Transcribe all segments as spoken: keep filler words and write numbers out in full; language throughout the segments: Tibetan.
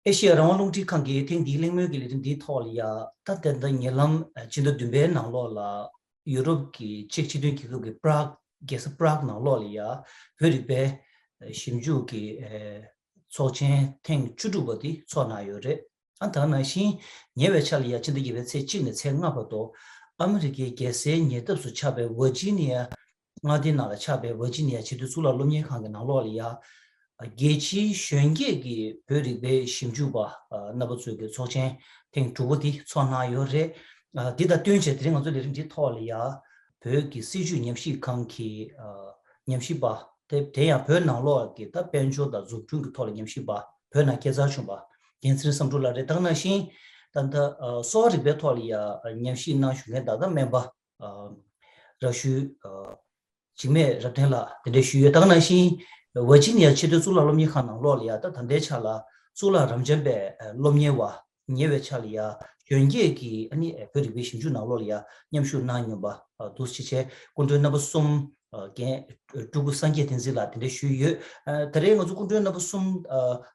ཨེ་ཤེ་ཡ་རང་དབང་རླུང་འཕྲིན་ཁང་གིས་ཐེངས་འདིའི་གླེང་མོལ་གྱི་ལས་རིམ་འདིའི་ཐོག་ལ་ཡ། ད་ལྟ་ད་ཉེ་ལམ་ཕྱི་ཟླ་བདུན་པའི་ནང་ལོགས་ལ་ཡུ་རོབ་ཀྱི་ཅེཀ་སྤྱི་མཐུན་རྒྱལ་ཁབ་ཀྱི་པྲག་རྒྱལ་ས་པྲག་ནང་ལོགས་ལ་ཡ་བོད་རིག་པའི་ཞིབ་འཇུག་གི་ཚོགས་ཆེན་ཐེངས་བཅུ་དྲུག་པ་དེ་ཚོགས་གནང་ཡོད་རེད། ཨ་ད་ནང་བཞིན་ཉེ་བའི་ཆར་ལ་ཡ་ཕྱི་ཟླ་བརྒྱད་པའི་ཚེས་གཅིག་ནས་ཚེས་ལྔ་བར་དུ་ཨ་མི་རི་ཀའི་རྒྱལ་སའི་ཉེ་འདབས་སུ་ཆགས་པའི་ཝར་ཇི་ནི་ཡ་མངའ་སྡེ་ནང་ལ་ཆགས་པའི་ཝར་ཇི་ནི་ཡ་ཆེས་མཐོའི་གཙུག་ལག་སློབ་གཉེར་ཁང་གི་ནང་ལོགས་ལ་ཡ། རྒྱལ་སྤྱིའི་གཞོན་སྐྱེས་ཀྱི་བོད་རིག་པའི་ཞིབ་འཇུག་པ་རྣམ་པ་ཚོའི་གི་ཚོགས་ཆེན་ཐེངས་དྲུག་པ་འདི་ཚོགས་གནང་ཡོད་རེད། འདི་དང་བསྟུན་བྱས་དེ་རིང་ང་ཚོ་ལས་རིམ་འདིའི་ཐོག་ལ་ཡ་བོད་ཀྱི་སྲིད་བྱུས་ཉམས་ཞིབ་ཁང་གི་ཉམས་ཞིབ་པ་དེ་དེ་ཡང་བོད་ནང་ལོགས་ཀྱི་ད་དཔལ་འབྱོར་དང་འཛུགས་སྐྲུན་གྱི་ཐོག་ལ་ཉམས་ཞིབ་པ་བོད་ནང་སྐྱེས་ཚར་བྱུང་པ་རྒན་ཚེ་རིང་བསམ་གྲུབ་ལགས་རེད། ད་ག་ནང་བཞིན་ད་ལྟ་གསོ་བ་རིག་པའི་ཐོག་ལ་ཡ་ཉམས་ཞིབ་གནང་བཞུགས་མཁན་ད་ལྟ་སྨན་པ་ར་ཤུལ་འཇིགས་མེད་རབ་བརྟན་ལགས་དེ་འདྲ་ཞུས་ཡོད། ད་ག་ནང་བཞིན་ཝར་ཇི་ནི་ཡ་ཆེས་མཐོའི་གཙུག་ལག་སློབ་གཉེར་ཁང་ནང་ལོགས་ལ་ཡ་ད་ད་ལྟའི་ཆ་ལ་གཙུག་ལག་རབ་འབྱམས་པའི་སློབ་གཉེར་བ་ཉེ་བའི་ཆར་ལ་ཡ་གཞོན་སྐྱེས་ཀྱི་ཨ་ནི་བོད་རིག་པའི་ཞིབ་འཇུག་ནང་ལོགས་ལ་ཡ་མཉམ་ཞུགས་གནང་མྱོང་པ་འདུག་སེ་བྱས་སྐུ་མགྲོན་རྣམ་པ་གསུམ་རྒན་སྤྲུལ་སྐུ་སངས་རྒྱས་བསྟན་འཛིན་ལགས་དེ་འདྲ་ཞུས་ཡོད། ད་རེས་ང་ཚོ་སྐུ་མགྲོན་རྣམ་པ་གསུམ་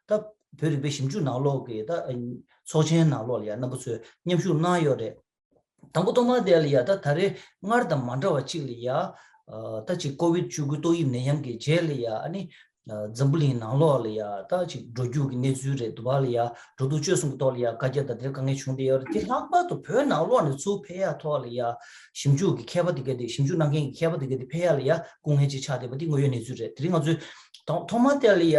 ད་བོད་རིག་པའི་ཞིབ་འཇུག་ནང་ལོགས་ཀྱི་ད་ཚོགས་ཆེན་ནང་ལོགས་ལ་ཡ་རྣམ་པ་ཚོས་མཉམ་ཞུགས་གནང་ཡོད་རེད། དང་པོ་ཐོག་མར་དེ་ལ་ཡ་ད་ད་རེས་སྔར་དང་མ་འདྲ་བ་གཅིག་ལ་ཡ། ད་ཅིག་ཀོ་བིད་བཅུ་དགུ་ཏོག་དབྱིབས་ནད་ཡམས་ཀྱི་རྗེས་ལ་ཡ་ཨ་ནི། འཛམ་བུ་གླིང་ནང་ལོགས་ལ་ཡ་ད་ཅིག་འགྲོ་རྒྱུག་གི་གནས་ཚུལ་རེད་འདུག་པ་ལ་ཡ་འགྲོ་འདུག་སྤྱོད་གསུམ་གྱི་ཐོག་ལ་ཡ་བཀའ་རྒྱ་དང་དེ་དཀའ་ངལ་བྱུང་བསྡད་ཡོད་རེད། དེ་ལྷག་པར་དུ་བོད་ནང་ལོགས་ནས་ཚུར་ཕེབས་ཡ་ཐོག་ལ་ཡ་ཞིབ་འཇུག་གི་མཁས་པ་དེ་ག་དེ་ཞིབ་འཇུག་གནང་མཁན་གྱི་མཁས་པ་དེ་ག་དེ་ཕེབས་ཡ་ལ་ཡ་སྐུ་ངལ་ཅིག་ཆགས་བསྡད་པ་འདི་དངོས་ཡོད་གནས་ཚུལ་རེད། དེ་རིང་ང་ཚོས་ཐོག་ཐོག་མར་དེ་ལ་ཡ།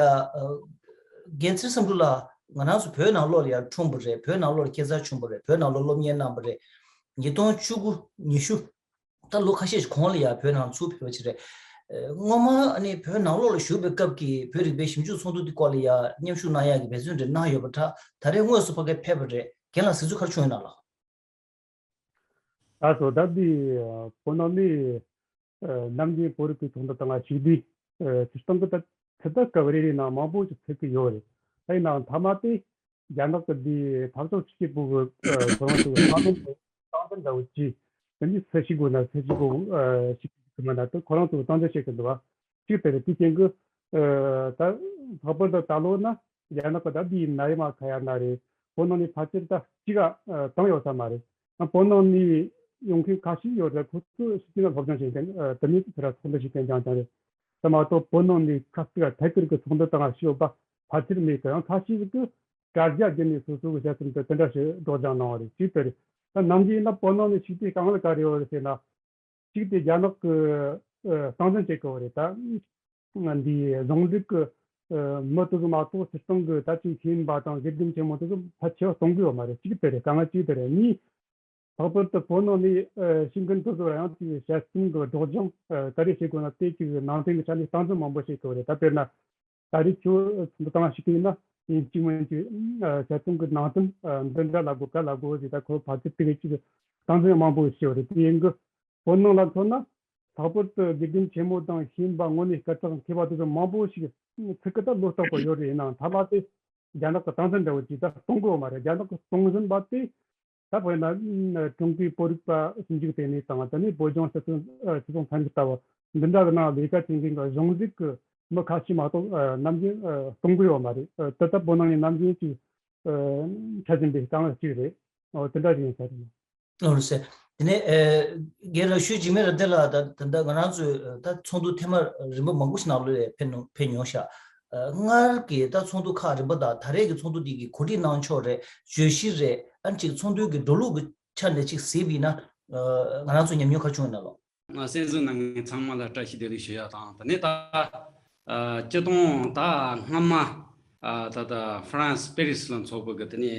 རྒན་ཚེ་བསམ་གྲུབ་ལགས་ང་རང་ཚོ་བོད་ནང་ལོགས་ལ་ཡ་འཁྲུངས་པ་རེད། བོད་ནང་ལོགས་ལ་སྐྱེས་འཚར་བྱུང་པ་རེད། བོད་ནང་ལོགས་སློབ་གཉེར་གནང་པ་རེད། ཉིས་སྟོང་བཅུ་དགུ་ཉི་ཤུ་ད་ལོ་ཁ་ཤས་ཤིག་གོང་ལ་ཡ་བོད་ནང་ཚུར་ཕེབས་པ་ཅིག་རེད། སྔོན་མ་ཨ་ནི་བོད་ནང་ལོགས་ལ་བཞུགས་པའི་སྐབས་ཀྱི་བོད་རིག་པའི་ཞིབ་འཇུག་ཚོགས་འདུ་འདི་སྐོར་ལ་ཡ་མཉམ་ཞུགས་གནང་ཡག་གི་འབད་བརྩོན་རེ་གནང་ཡོད་པ་འདྲ། ད་རེས་དངོས་སུ་ཕ་གིར་ཕེབས་པ་རེད། རྒན་ལགས་གཟིགས་ཚུལ་ག་རེ་བྱུང་ཡོད་ན་ལགས། ད་སོ་ད་འདི་བོད་ནང་ནས་ནམ་རྒྱུན་བོད་རིག་པའི་ཚོགས་འདུ་དང་ཞུགས་དུས་སྤྱིར་བཏང་གི་ད་ཚོད་ལྟ་སྐབས་རེ་རེ་ནང་མང་པོ་ཞིག་ཐེབས་ཀྱི་ཡོད་རེད། ད་ཡིན་ནའང་མཐའ་མ་དེ་རྒྱ་ནག་གི་འདི་འཐབ་ཕྱོགས་གཅིག་གྱུར་པུའུ་གི་ཁོ་རང་ཚོའི་སྟངས་འཛིན་སྟངས་འཛིན་འདྲ་བོ་ཅིག་དེ་འདི་སུ་ཞིག་དགོས་ན་སུ་ཞིག་དགོས་ཞིག་གི་མ་ན་དེ་ཁོ་རང་ཚོའི་སྟངས་འཛིན་བྱེད་ཀྱི་འདུག་བ། གཅིག་དེ་རེད། དེའི་རྐྱེན་གྱིས་ད་ལྷག་པར་དུ་ད་ལོ་ན་རྒྱ་ནག་གི་ད་འདིའི་ནད་ཡམས་ཁ་ཡ་ན་རེད། བོད་ནང་ནས་ཕལ་ཆེར་ད་གཅིག་ག་བཏང་ཡོད་ས་མ་རེད། བོད་ནང་ནས་ཡོང་མཁན་ཁ་ཤས་ཡོད་རེད། ཁོ་ཚོ་ཕྱི་ནང་སློབ་སྦྱོང་བྱེད་མཁན་དེ་མིན་ཚོ་ཕར་ཚོགས་འདུ་ཞིག་གཏན་འཇགས་ཀྱང་རེད། དེ་མ་གཏོགས་བོད་ནང་ནས་ཁ་གཅིག་ག་ཐད་ཀར་གྱི་ཚོགས་འདུ་བཏང་བ་ཞིག་ཡོད་པ་ཕལ་ཆེར་མེད་ཀི། ཡང་ཁ་ཤས་ཤིག་གིས་དྲ་རྒྱ་བརྒྱུད་ནས་སོ་སོ་གི་བྱ་ཚུལ་དེ་དེ་འདྲ་ཞིག་སྒྲོག་སྦྱང་གནང་བ་རེད། གཅིག་དེ་རེད། ད་ནམ་རྒྱུན་ཡིན་ན་བོད་ནང་ནས་ཞུགས་དུས་དཀའ་ངལ་ག་རེ་ཡོད་རེད་ཟེར་ན། གཅིག་དེ་རྒྱ་ནག་གི་ཨ་སྟངས་འཛིན་བྱེད་དགོས་པ་རེད། ད་འདི་རྫོང་རིག་གི་ཨ་མི་དེ་ཚོ་མ་གཏོགས་སྤྱིར་བཏང་གི་ད་ཅིག་ཤེས་ཡོན་པ་དང་དགེ་རྒན་ཆེན་མོ་དེ་ཚོ་ཕལ་ཆེ་བ་གཏོང་གི་ཡོད་མ་རེད། གཅིག་དེ་རེད། དཀའ་ངལ་གཅིག་དེ་རེད། གཉིས། ལྷག་པར་དུ་བོད་ནང་ནས་ཨ་ཤེས་མཁན་དེ་ཚོ་ཡང་ཅིག་དཔྱད་རྩོམ་གི་སྒྲོག་སྦྱང་ཨ་ག་རེ་བྱེད་དགོས་ན་དེ་ཅིག་ནང་དོན་གྱི་ཆ་ནས་སྟངས་འཛིན་མང་པོ་བྱེད་དགོས་རེད། ད་དཔེར་ན། ད་རེས་ཁྱོད་ཚོགས་འདུ་བཏང་བ་ཞིག་ཡིན་ན་ཡིན་གཅིག་མིན་གཅིག་ཨ་བྱ་ཚོང་གི་ནང་དོན་ཨ་འདི་འདྲ་ལབ་དགོས་ག་ལབ་དགོས་ཞེས་ད་ཁོ་ཕལ་ཆེར་དེ་ག་ཅིག་སྟངས་འཛིན་མང་པོ་ཞིག་ཡོད་རེད། དེ་ཡིན་གི་བོད་ནང་ལ་མཚོན་ན་ལྷག་པར་དུ་དགེ་རྒན་ཆེན་མོ་དང་ཤེས་ཡོན་པ་དངོས་གནས་སྐད་གྲགས་མཁས་པ་དེ་ཚོ་མང་པོ་ཞིག་ཚུགས་ཀྱི་ད་ལོ་རྟག་པར་ཡོད་རེད། ཡིན་ནའང་ཐ་མ་དེ་རྒྱ་ནག་གི་སྟངས་འཛིན་འདྲ་བོ་ཅིག་ད་གཏོང་དགོས་མ་རེད། རྒྱ་ནག་གི་གཏོང་བཞིན་པ་དེ། ད་དཔེར་ན་ཀྲུང་གོའི་བོད་རིག་པ་ཞིབ་འཇུག་ལྟེ་གནས་དང་དེ་ནས་བོད་ལྗོངས་སྤྱི་ཚོགས་སྤྱི་ཚོགས་ཚན་རིག་ལྟ་བུ་འདི་འདྲ་གི་ནང་ལས་ཀ་བྱེད་མཁན་གྱི་གཞུང་ལུགས་ཀྱི་མི་ཁ་ཤས་མ་གཏོགས་ནམ་རྒྱུན་གཏོང་གི་ཡོད་མ་རེད། དེ་ལྟ་བུ་ནང་ནས་ནམ་རྒྱུན་ཅིག་འཕྲད་བཞིན་པའི་དཀའ་ངལ་གཅིག་རེད། དེ་འདྲ་ཞིག་ཡིན་ས་རེད། ཨོ་རེད་ཟེར། དེ་ནས་རྒན་རབ་ཞུས་འཇིགས་མེད་རབ་བརྟན་ལགས་ད་ད་ལྟ་ང་རང་ཚོས་ད་ཚོགས་འདུ་ཐེངས་མ་རིམ་པ་མང་པོ་ཞིག་ནང་ལོགས་ལ་ཕེབས་མྱོང་ཕེབས་མྱོང་ཤག་སྔར་གྱི་ད་ཚོགས་འདུ་ཁག་རིམ་པ་དང་ད་རེས་ཀྱི་ཚོགས་འདུ་འདི་གི་གོ་སྒྲིག་གནང་ཕྱོགས་རེད། བརྗོད་གཞི་རེད། ཨ་ནི་ཅིག་ཚོགས་འདུའི་གི་འགྲོ་ལུགས་ཀྱི་ཆ་ནས་ཅིག་གཟིགས་པ་ཡིན་ན། ང་རང་ཚོ་ཉམས་མྱོང་ག་བྱུང་ཡོད་ན་ལོ། སྲིད་འཛིན་རྣམ་ངེས་ཚང་མ་ལ་བཀྲ་ཤིས་བདེ་ལེགས་ཞུ་ཡ་དང་། དེ་ནས་ད་སྤྱི་དོན་ད་སྔ་མ་ད་ལྟ་ཧྥ་རན་སི་པེ་རི་སི་ལ་འཚོགས་པའི་གི་དེ་ནས་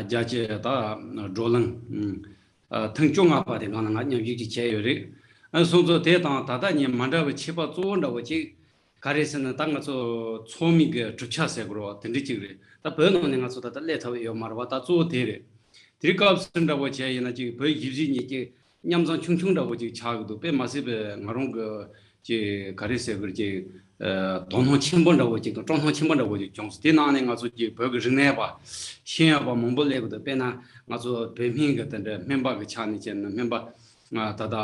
རྒྱལ་སྤྱིའི་ད་བགྲོ་གླེང་ཐེངས་བཅོ་ལྔ་པ་དེ་སྒང་ལ་ང་མཉམ་ཞུགས་ཅིག་བྱས་ཡོད་རེད། སོང་ཙང་དེ་དང་ད་ལྟ་གཉིས་མ་འདྲ་བའི་ཁྱད་པར་གཙོ་བོ་འདྲ་བོ་ཅིག་ག་རེ་ཟེར་ན། ད་ང་ཚོ་ཚོགས་མི་གི་གྲུབ་ཆ་ཟེར་དགོས་རེད་བ། དེ་འདྲ་ཅིག་རེད། ད་བོད་ནང་ནས་ང་ཚོ་ད་ལྟ་སླེབས་ཐུབ་ཡོད་མ་རེད་བ། ད་གཙོ་བོ་དེ་རེད། དེ་རིང་སྐབས་སུ་འདྲ་བོ་བྱས་ཡིན་ན་ཅིག་བོད་གཞིས་བྱེས་གཉིས་ཀྱི་མཉམ་འཛོམས་ཆུང་ཆུང་འདྲ་བོ་ཅིག་ཆགས་ཀྱི་འདུག་དཔེ་མ་སྲིད་པའི་ང་རང་གི་ཅིག་ག་རེ་ཟེར་དགོས་རེད། ཅིག་དོ་སྣང་ཆེན་པོ་འདྲ་བོ་ཅིག་དང་སྤྲོ་སྣང་ཆེན་པོ་འདྲ་བོ་ཅིག་བྱུང་སོང་། དེ་ནང་ནས་ང་ཚོ་ཅིག་བོད་ཀྱི་རིག་གནས་པ་ཤེས་ཡོན་པ་མང་པོ་སླེབས་ཀྱི་འདུག་དཔེར་ན་ང་ཚོ་བོད་སྨན་གྱི་དེ་འདྲ་སྨན་པ་གི་ཆ་ནས་བྱས་ན་སྨན་པ་ད་ལྟ་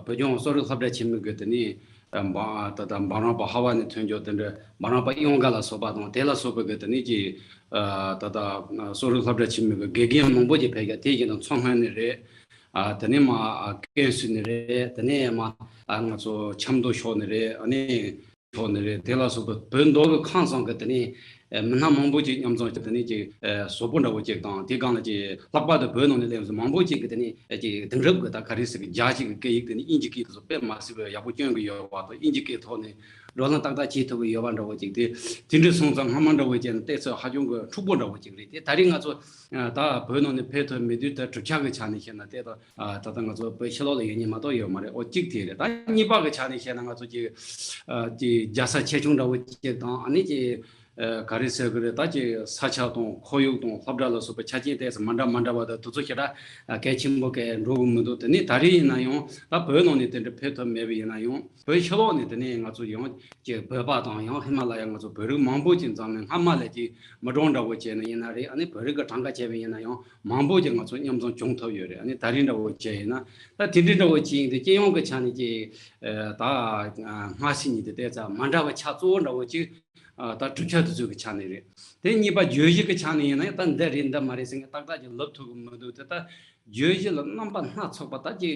བོད་ལྗོངས་གསོ་རིག་སློབ་གྲྭ་ཆེན་མོའི་གི་དེ་ནས་ ད་འབའ་ད་ད་འབའ་རམས་པ་ཧ་ཝ་ནས་ཐོན་རྒྱུ་དེ་འདྲ་འབའ་རམས་པ་གཡང་དཀར་ལ་སོགས་པ་དང་དེ་ལ་སོགས་པའི་གི་དེ་ནས་ཀྱི་ད་ད་གསོ་རིག་སློབ་གྲྭ་ཆེན་མོའི་གི་དགེ་རྒན་མང་པོ་ཅིག་ཕེབས་ཀྱང་དེ་བཞིན་དུ་མཚོ་སྔོན་ནས་རེད། དེ་ནས་མ་ཀན་སུའུ་ནས་རེད། དེ་ནས་མ་ང་ཚོ་ཆབ་མདོ་ཕྱོགས་ནས་རེད། ཨ་ནི་ཕྱོགས་ནས་རེད། དེ་ལ་སོགས་པའི་བོད་མདོ་དབུས་ཁམས་གསུམ་གི་དེ་ནས་མི་སྣ་མང་པོ་ཅིག་མཉམ་འཛོམས་ཀྱི་དེ་ནས་ཀྱི་བཟོ་པོ་འདྲ་བོ་ཅིག་དང་དེ་སྒང་ལ་ཀྱི་ལྷག་པར་དུ་བོད་ནང་ནས་སླེབས་སོང་མང་པོ་ཅིག་གི་དེ་ནས་ཀྱི་དེང་རབས་ཀྱི་ད་ག་རེ་ཟེར་གི་རྒྱ་ཆེ་གི་སྐད་ཡིག་དེ་ནས་དབྱིན་ཇི་སྐད་དེ་ཚོ་དཔེ་མ་སྲིད་པའི་ཡག་པོ་སྐྱོན་གི་ཡོད་པ་དང་དབྱིན་ཇི་སྐད་ཐོག་ནས་བགྲོ་གླེང་ཏག་ཏག་བྱེད་ཐུབ་གི་ཡོད་པ་འདྲ་བོ་ཅིག་དེ་དེ་འདྲ་སོང་ཙང་སྔ་མ་འདྲ་བོ་ཅན་བལྟས་ཚོད་ཧ་ཅང་གི་འཁྲུག་པོ་འདྲ་བོ་ཅིག་རེད། དེ་ད་རེས་ང་ཚོ་ད་བོད་ནང་ནས་ཕེབས་ཐུབ་མེད་དུས་ད་གྲུབ་ཆ་གི་ཆ་ནས་བཤད་ན་བལྟས་ད། ད་ལྟ་ང་ཚོ་བོད་ཕྱི་ལོགས་ལ་ཡོད་མཁན་མ་གཏོགས་ཡོད་མ་རེད། ཨོ་གཅིག་དེ་རེད། ད་གཉིས་པ་གི་ཆ་ནས་བཤད་ན་ང་ཚོ་ཀྱི་ཀྱི་རྒྱལ་ས་ཆེ་ཆུང་འདྲ་བོ་གཅིག་དང་ཨ་ནི་ཀྱི་ག་རེ་ཟེར་གི་རེད། ད་ཀྱི་ས་ཆ་དང་ཁོར་ཡུག་དང་སློབ་གྲྭ་ལ་སོགས་པའི་ཆ་རྐྱེན་ཏོག་ཙམ་མ་འདྲ་མ་འདྲ་བ་དང་དེ་ཚོ་ཞེ་དྲག་གལ་ཆེན་པོ་གལ་འགྲོ་གི་མི་འདུག་དེ་ནས་ད་རེས་ཡིན་ན་ཡང་ད་བོད་ནང་ནས་དེ་འདྲ་ཕེབས་ཐུབ་མེད་པ་ཡིན་ན་ཡང་བོད་ཕྱི་ལོགས་ནས་དེ་ནས་ང་ཚོ་ཡང་ཀྱི་བོད་པ་དང་ཡང་ཧི་མ་ལ་ཡ་ང་ཚོ་བོད་རིགས་མང་པོ་ཅིག་འཛོམས་ནས་སྔ་མ་ལས་ཀྱི་མི་གྲངས་འདྲ་བོ་བྱས་ནས་ཡིན་ན་རེད། ཨ་ནི་བོད་རིགས་ཀྱི་གྲངས་ཀ་བྱས་པ་ཡིན་ན་ཡང་མང་པོ་ཅིག་ང་ཚོ་མཉམ་འཛོམས་བྱུང་ཐུབ་ཡོད་རེད། ཨ་ནི་ད་རིང་འདྲ་བོ་བྱས་ཡིན་ན་ད་དེ་འདྲའི་འདྲ་བོ་བྱས་ཡིན་དུས་སྤྱི་ཡོངས་ཀྱི་ཆ་ནས་ཀྱི་ད་སྔ་ཕྱི་གཉིས་དེ་ཏོག་ཙམ་མ་འདྲ་བ་ཆ་གཙོ་བོ་འདྲ་བོ་ཅིག་ད་གྲུབ་ཆ་དེ་ཚོའི་གི་ཆ་ནས་རེད། དེ་གཉིས་པ་བརྗོད་གཞི་གི་ཆ་ནས་ཡིན་ན་ད་འདི་རེད་འདི་མ་རེད་ཟེར་མཁན་ཏག་ཏག་ཅིག་ལབ་ཐུབ་གི་མི་འདུག་དེ་ད་བརྗོད་གཞི་ལ་རྣམ་པ་སྣ་ཚོགས་པ་ད་ཅིག་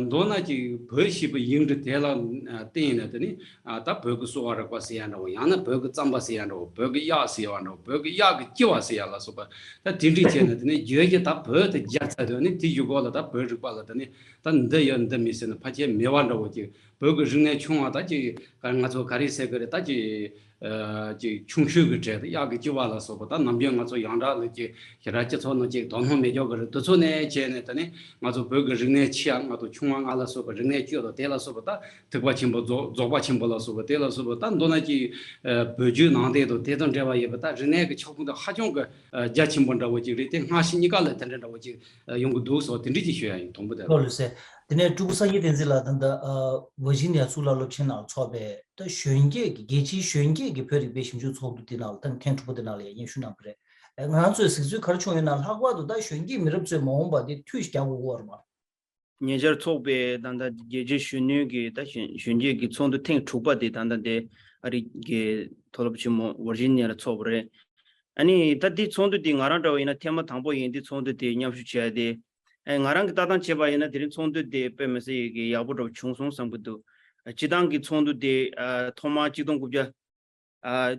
མདོར་ན་ཅིག་བོད་ཞེས་པའི་ཡིག་འབྲུ་དེ་ལ་བརྟེན་ནས་དེ་ནི་ད་བོད་ཀྱི་གསོ་བ་རིག་པ་ཟེར་ཡ་འདྲ་བོ། ཡང་ན་བོད་ཀྱི་རྩམ་པ་ཟེར་ཡ་འདྲ་བོ། བོད་ཀྱི་གཡག་ཟེར་ཡ་འདྲ་བོ། བོད་ཀྱི་གཡག་གི་ལྕི་བ་ཟེར་ཡ་ལ་སོགས་པ་ད་དེ་འདྲ་བྱས་ནས་དེ་ནི་བརྗོད་གཞི་ད་བོད་དེ་སྦྱར་ཚར་དུས་ནི་དེ་ཡི་སྒོ་ལ་ད་བོད་རིག་པ་ལ་དེ་ནི་ད་འདི་ཡོད་འདི་མེད་ཟེར་ནས་ཕལ་ཆེར་མེད་པ་འདྲ་བོ་ཅིག་བོད་ཀྱི་རིག་གནས་ཆུང་བ་ད་ཅིག་ང་ཚོ་ག་རེ་ཟེར་གི་རེད། ད་ཅིག་ཅིག་ཆུང་ཤོས་ཀྱི་གྲས་དེ་གཡག་གི་ལྕི་བ་ལ་སོགས་པ་ད་ནམ་རྒྱུན་ང་ཚོ་ཡང་དག་ལ་ཅིག་ཞེ་དྲག་སྤྱི་ཚོགས་ནང་ཅིག་དོ་སྣང་མེད་རྒྱུ་གི་རེད། དེ་ཚོ་ནས་བྱས་ནས་ད་ནི་ང་ཚོ་བོད་ཀྱི་རིག་གནས་ཆེ་ཡ་ང་ཚོ་ཆུང་བ་ལྔ་ལ་སོགས་པ་རིག་གནས་བཅུ་དང་དེ་ལ་སོགས་པ་ད་ཐེག་པ་ཆེན་པོ་རྫོགས་རྫོགས་པ་ཆེན་པོ་ལ་སོགས་པ་དེ་ལ་སོགས་པ་ད་མདོར་ན་ཅིག་བོད་བརྒྱུད་ནང་བསྟན་དང་དེ་དང་འབྲེལ་བ་ཡོད་པ་ད་རིག་གནས་ཀྱི་ཁྱབ་ཁོངས་དེ་ཧ་ཅང་གི་རྒྱ་ཆེན་པོ་འདྲ་བོ་ཅིག་རེད། དེ་སྔ་ཕྱི་གཉིས་ཀ་ལ་དེ་འདྲ་འདྲ་བོ་ཅིག་ཡོང་གི་འདུག་སོགས་དེ་འདྲ་ཅིག་ཞུ་ཡ་ཡིན། དང་པོ་དེ་ལ། ལགས་སོ། དེ་ནས་སྤྲུལ་སྐུ་སངས་རྒྱས་བསྟན་འཛིན་ལགས་ད་ལྟ་ཝར་ཇི་ནི་ཡ་གཙུག་ལག་སློབ་ཆེན་ནང་ཚོགས་པའི་ད་གཞོན་སྐྱེས་ཀྱི་རྒྱལ་སྤྱིའི་གཞོན་སྐྱེས་ཀྱི་བོད་རིག་པའི་ཞིབ་འཇུག་ཚོགས་འདུ་དེ་ནང་ལ་ད་ཐེངས་དྲུག་པ་དེ་ནང་ལ་ཡང་མཉམ་ཞུགས་གནང་གི་རེད། ང་རང་ཚོས་གཟིགས་ཚུལ་ག་རེ་བྱུང་ཡོད་ན་ལྷག་པར་དུ་ད་གཞོན་སྐྱེས་མི་རབས་ཚོས་མ་འོངས་པ་དེ་མཐུད་རྒྱག་དགོས་ཀྱི་ཡོད་རེད་པ། ཉེ་ཆར་ཚོགས་པའི་ད་ལྟ་རྒྱལ་སྤྱིའི་གཞོན་ནུའི་གི་ད་གཞོན་གཞོན་སྐྱེས་ཀྱི་ཚོགས་འདུ་ཐེངས་དྲུག་པ་དེ་ད་ལྟ་དེ་ཨ་རི་གི་མཐོ་སློབ་ཆེན་མོ་ཝར་ཇི་ནི་ཡ་ལ་ཚོགས་པ་རེད། ཨ་ནི་ད་འདི་ཚོགས་འདུ་དེ་ང་རང་འདྲ་བ་ཡིན་ན་ཐེངས་མ་དང་པོ་ཡིན། འདི་ཚོགས་འདུ་དེ་མཉམ་ཞུགས་བྱས་ཏེ། ཨ་ང་རང་གི་ལྟ་སྟངས་བྱས་པ་ཡིན་ན་དེ་རིང་ཚོགས་འདུ་དེ་དཔེ་མི་སྲིད་ཀྱི་ཡག་པོ་འདྲ་བོ་བྱུང་སོང་བསམ་གྱི་འདུག་སྤྱིར་བཏང་གི་ཚོགས་འདུ་དེ་ཨ་ཐོག་མར་གཅིག་སྟོང་དགུ་བརྒྱ་ཨ་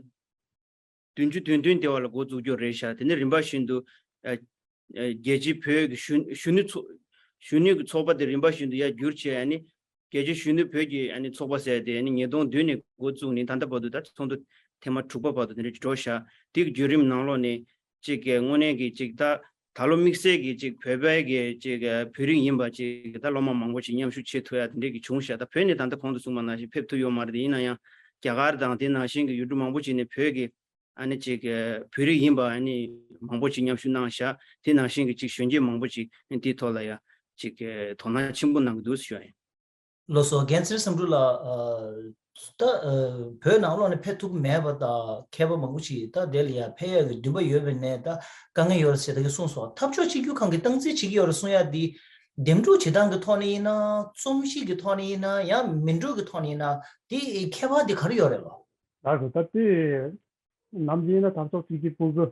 བདུན་ཅུ་དོན་བདུན་དེ་བ་ལ་འགོ་བཙུགས་རྒྱུ་རེད་ཤག་དེ་ནས་རིམ་པ་བཞིན་དུ་ཨ་ཨ་རྒྱལ་སྤྱིའི་བོད་ཀྱི་གཞོན་གཞོན་ནུ་ཚོགས་གཞོན་ནུ་གི་ཚོགས་པ་དེ་རིམ་པ་བཞིན་དུ་ཡར་བསྒྱུར་བྱས། ཨ་ནི་རྒྱལ་སྤྱིའི་གཞོན་ནུ་བོད་ཀྱི་ཨ་ནི་ཚོགས་པ་ཟེར་དེ་ཨ་ནི་ཉིས་སྟོང་བདུན་ནས་འགོ་བཙུགས་ནས་ད་ལྟ་བར་དུ་ད་ཚོགས་འདུ་ཐེངས་མ་དྲུག་པ་བར་དུ་དེ་འདྲ་འགྲོ་ཤག་དེ་གི་བརྒྱུད་རིམ་ནང་ལོགས་ནས་ཅིག་གི་དངོས་གནས་ཀྱི་ཅིག་ད་ད་ལོ་དམིགས་བསལ་གྱི་ཅིག་བོད་པའི་གི་ཅིག་བོད་རིགས་ཡིན་པ་ཅིག་ད་སློབ་མ་མང་པོ་ཅིག་མཉམ་ཞུགས་བྱེད་ཐུབ་ཡ་དེ་འདྲས་ཀྱི་བྱུང་ཤག་ད་བོད་ནས་ད་ལྟ་གོང་དུ་གསུངས་པ་ནང་བཞིན་ཕེབས་ཐུབ་ཡོད་མ་རེད། དེ་ཡིན་ན་ཡང་རྒྱ་གར་དང་དེ་ནང་བཞིན་གྱི་ཡུལ་གྲུ་མང་པོ་ཅིག་ནས་བོད་ཀྱི་ཨ་ནི་ཅིག་བོད་རིགས་ཡིན་པ་ཨ་ནི་མང་པོ་ཅིག་མཉམ་ཞུགས་གནང་ཤག་དེ་ནང་བཞིན་གྱི་ཅིག་གཞོན་སྐྱེས་མང་པོ་ཅིག་དེའི་ཐོག་ལ་ཡ་ཅིག་དོ་སྣང་ཆེན་པོ་གནང་གི་འདུག་ཞུ་ཡ་ཡིན། ལགས་སོ། རྒན་ཚེ་རིང་བསམ་གྲུབ་ལགས། ད་བོད་ནང་ལོགས་ནས་ཕེབས་ཐུབ་མེད་པ་དང་མཁས་པ་མང་པོ་ཞིག་ད་དེ་ལ་ཡང་ཕེབས་ཡག་གི་འདུན་པ་ཡོད་པའི་ནས་ད་དཀའ་ངལ་ཡོད་རེད་ཟེར་ད་གིན་གསུངས་སོང་། འཐབ་ཕྱོགས་གཅིག་གྱུར་ཁང་གིས་སྟངས་འཛིན་བྱེད་ཀྱི་ཡོད་རེད་གསུང་ཡག་འདི་འདེམས་སྒྲུག་བྱེད་སྟངས་ཀྱི་ཐོག་ནས་ཡིན་ན་རྩོམ་གཤིས་ཀྱི་ཐོག་ནས་ཡིན་ན་ཡང་མི་འགྲོ་གི་ཐོག་ནས་ཡིན་ན་དེ་ཁྱད་པར་དེ་ག་རེ་ཡོད་རེད་ལགས། ལགས་སོ། ད་དེ་ནམ་རྒྱུན་ཡིན་ན་འཐབ་ཕྱོགས་གཅིག་གྱུར་པུའུ་གི་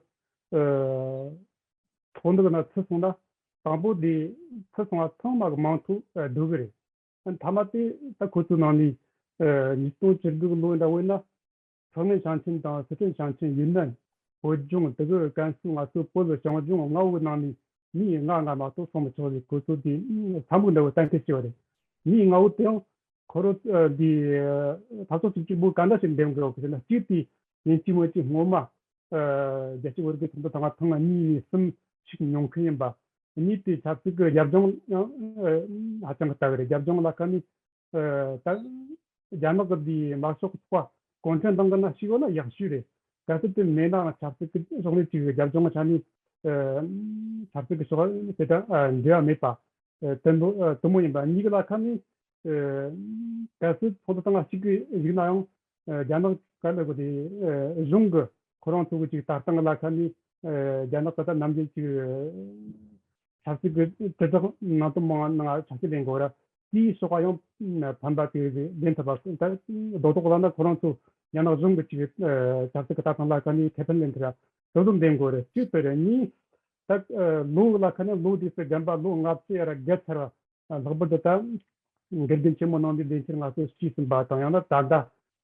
ཚོགས་འདུ་གི་ནང་ཚུད་སོང་ན་དང་པོ་དེ་ཚུད་སོང་བ་ཚང་མ་གི་མིང་ཐོ་བསྡུ་གི་རེད། མཐའ་མ་དེ་ད་ཁོ་ཚོའི་ནང་ནས་ཉིས་སྟོང་བཅུ་དྲུག་ལོ་འདྲ་བོ་ཡིན་ན་ཧྥུ་ནན་ཞིང་ཆེན་དང་སི་ཁྲོན་ཞིང་ཆེན། ཡུན་ནན། བོད་ལྗོངས། ཏི་རུ། ཀན་སུའུ། ང་ཚོའི་བོད་ཞིང་ལྗོངས་ལྔ་བོའི་ནང་ནས་མི་ལྔ་ལྔ་མ་གཏོགས་སོང་མི་ཆོག་ཟེར་ཁོ་ཚོ་དེ་ས་མིག་འདྲ་བོ་གཏན་འཁེལ་བྱས་པ་རེད། མི་ལྔ་བོ་དེ་ཡང་ཁོ་རང་འདི་འཐབ་ཕྱོགས་གཅིག་གྱུར་པུའུ་ག་འདྲ་ཞིག་འདེམས་དགོས་ཟེར་ན། གཅིག་དེ་ཡིན་གཅིག་མིན་གཅིག་སྔོན་མ་རྒྱལ་སྤྱིའི་བོད་རིག་པའི་ཚོགས་འདུ་ཐེངས་མ་ཐེངས་མ་གཉིས་ནས་གསུམ་ཞིག་མྱོང་མཁན་ཡིན་པ། གཉིས་དེ་ཆབ་སྲིད་ཀྱི་རྒྱབ་ལྗོངས་ཡང་ཧ་ཅང་གི་ལྟ་གི་རེད། རྒྱབ་ལྗོངས་ལ་ཁ་ནས་ད་རྒྱ་ནག་གི་དེའི་དམར་ཤོག་ཚོགས་པ་གུང་ཁྲན་ཏང་གི་ནང་ཞུགས་ཡོད་ན་ཡག་ཤོས་རེད། གལ་སྲིད་དེ་མེད་ནའང་ཆབ་སྲིད་ཀྱི་ཕྱོགས་ནས་ཅིག་རྒྱབ་ལྗོངས་ཀྱི་ཆ་ནས་ཆབ་སྲིད་ཀྱི་ཕྱོགས་དེ་དང་འབྲེལ་བ་མེད་པ། དེ་མོ་དེ་མོ་ཡིན་པ། གཉིས་ཀ་ལ་ཁ་ནས་གལ་སྲིད་ཚོགས་འདུ་སྟེང་ལ་གཅིག་གིས་གཞིགས་ན་ཡང་རྒྱ་ནག་ག་ལ་གོ་དེ་གཞུང་གི་ཁོ་རང་ཚོ་གི་ཅིག་ལྟ་སྟངས་ལ་ཁ་ནས་རྒྱ་ནག་གི་ད་ནམ་རྒྱུན་ཅིག་ཆབ་སྲིད་ཀྱི་དྲིལ་བསྒྲགས་ནང་དུ་མང་ནང་ཆ་རྐྱེན་ལེན་དགོས་ར། དེའི་སོགས་པ་ཡང་ཕན་པ་དེ་ལེན་ཐུབ་པ། ད་རྡོག་རྡོག་ལ་ན་ཁོ་རང་ཚོ་རྒྱ་ནག་གཞུང་གི་ཅིག་ཆབ་སྲིད་ཀྱི་ལྟ་སྟངས་ལ་ག་ནས་ཁེ་ཕན་ལེན་ཐུབ་ཡ་དེ་ཚོ་འདེམས་དགོས་རེད། གཅིག་དེ་རེད། གཉིས། ད་ལོ་ལ་ཁ་ནས་ལོ་དེ་ཚོའི་རྒན་པ་ལོ་ལྔ་བཅུ་ཡར་བརྒལ་ཚར་བ། ལྷག་པར་དུ་ད་དགེ་རྒན་ཆེན་མོ་གནང་བའི་ལས་འཆར་ང་ཚོ་བྱས་ཟིན་པ་དང་། ཡང་ན་ད་ལྟ་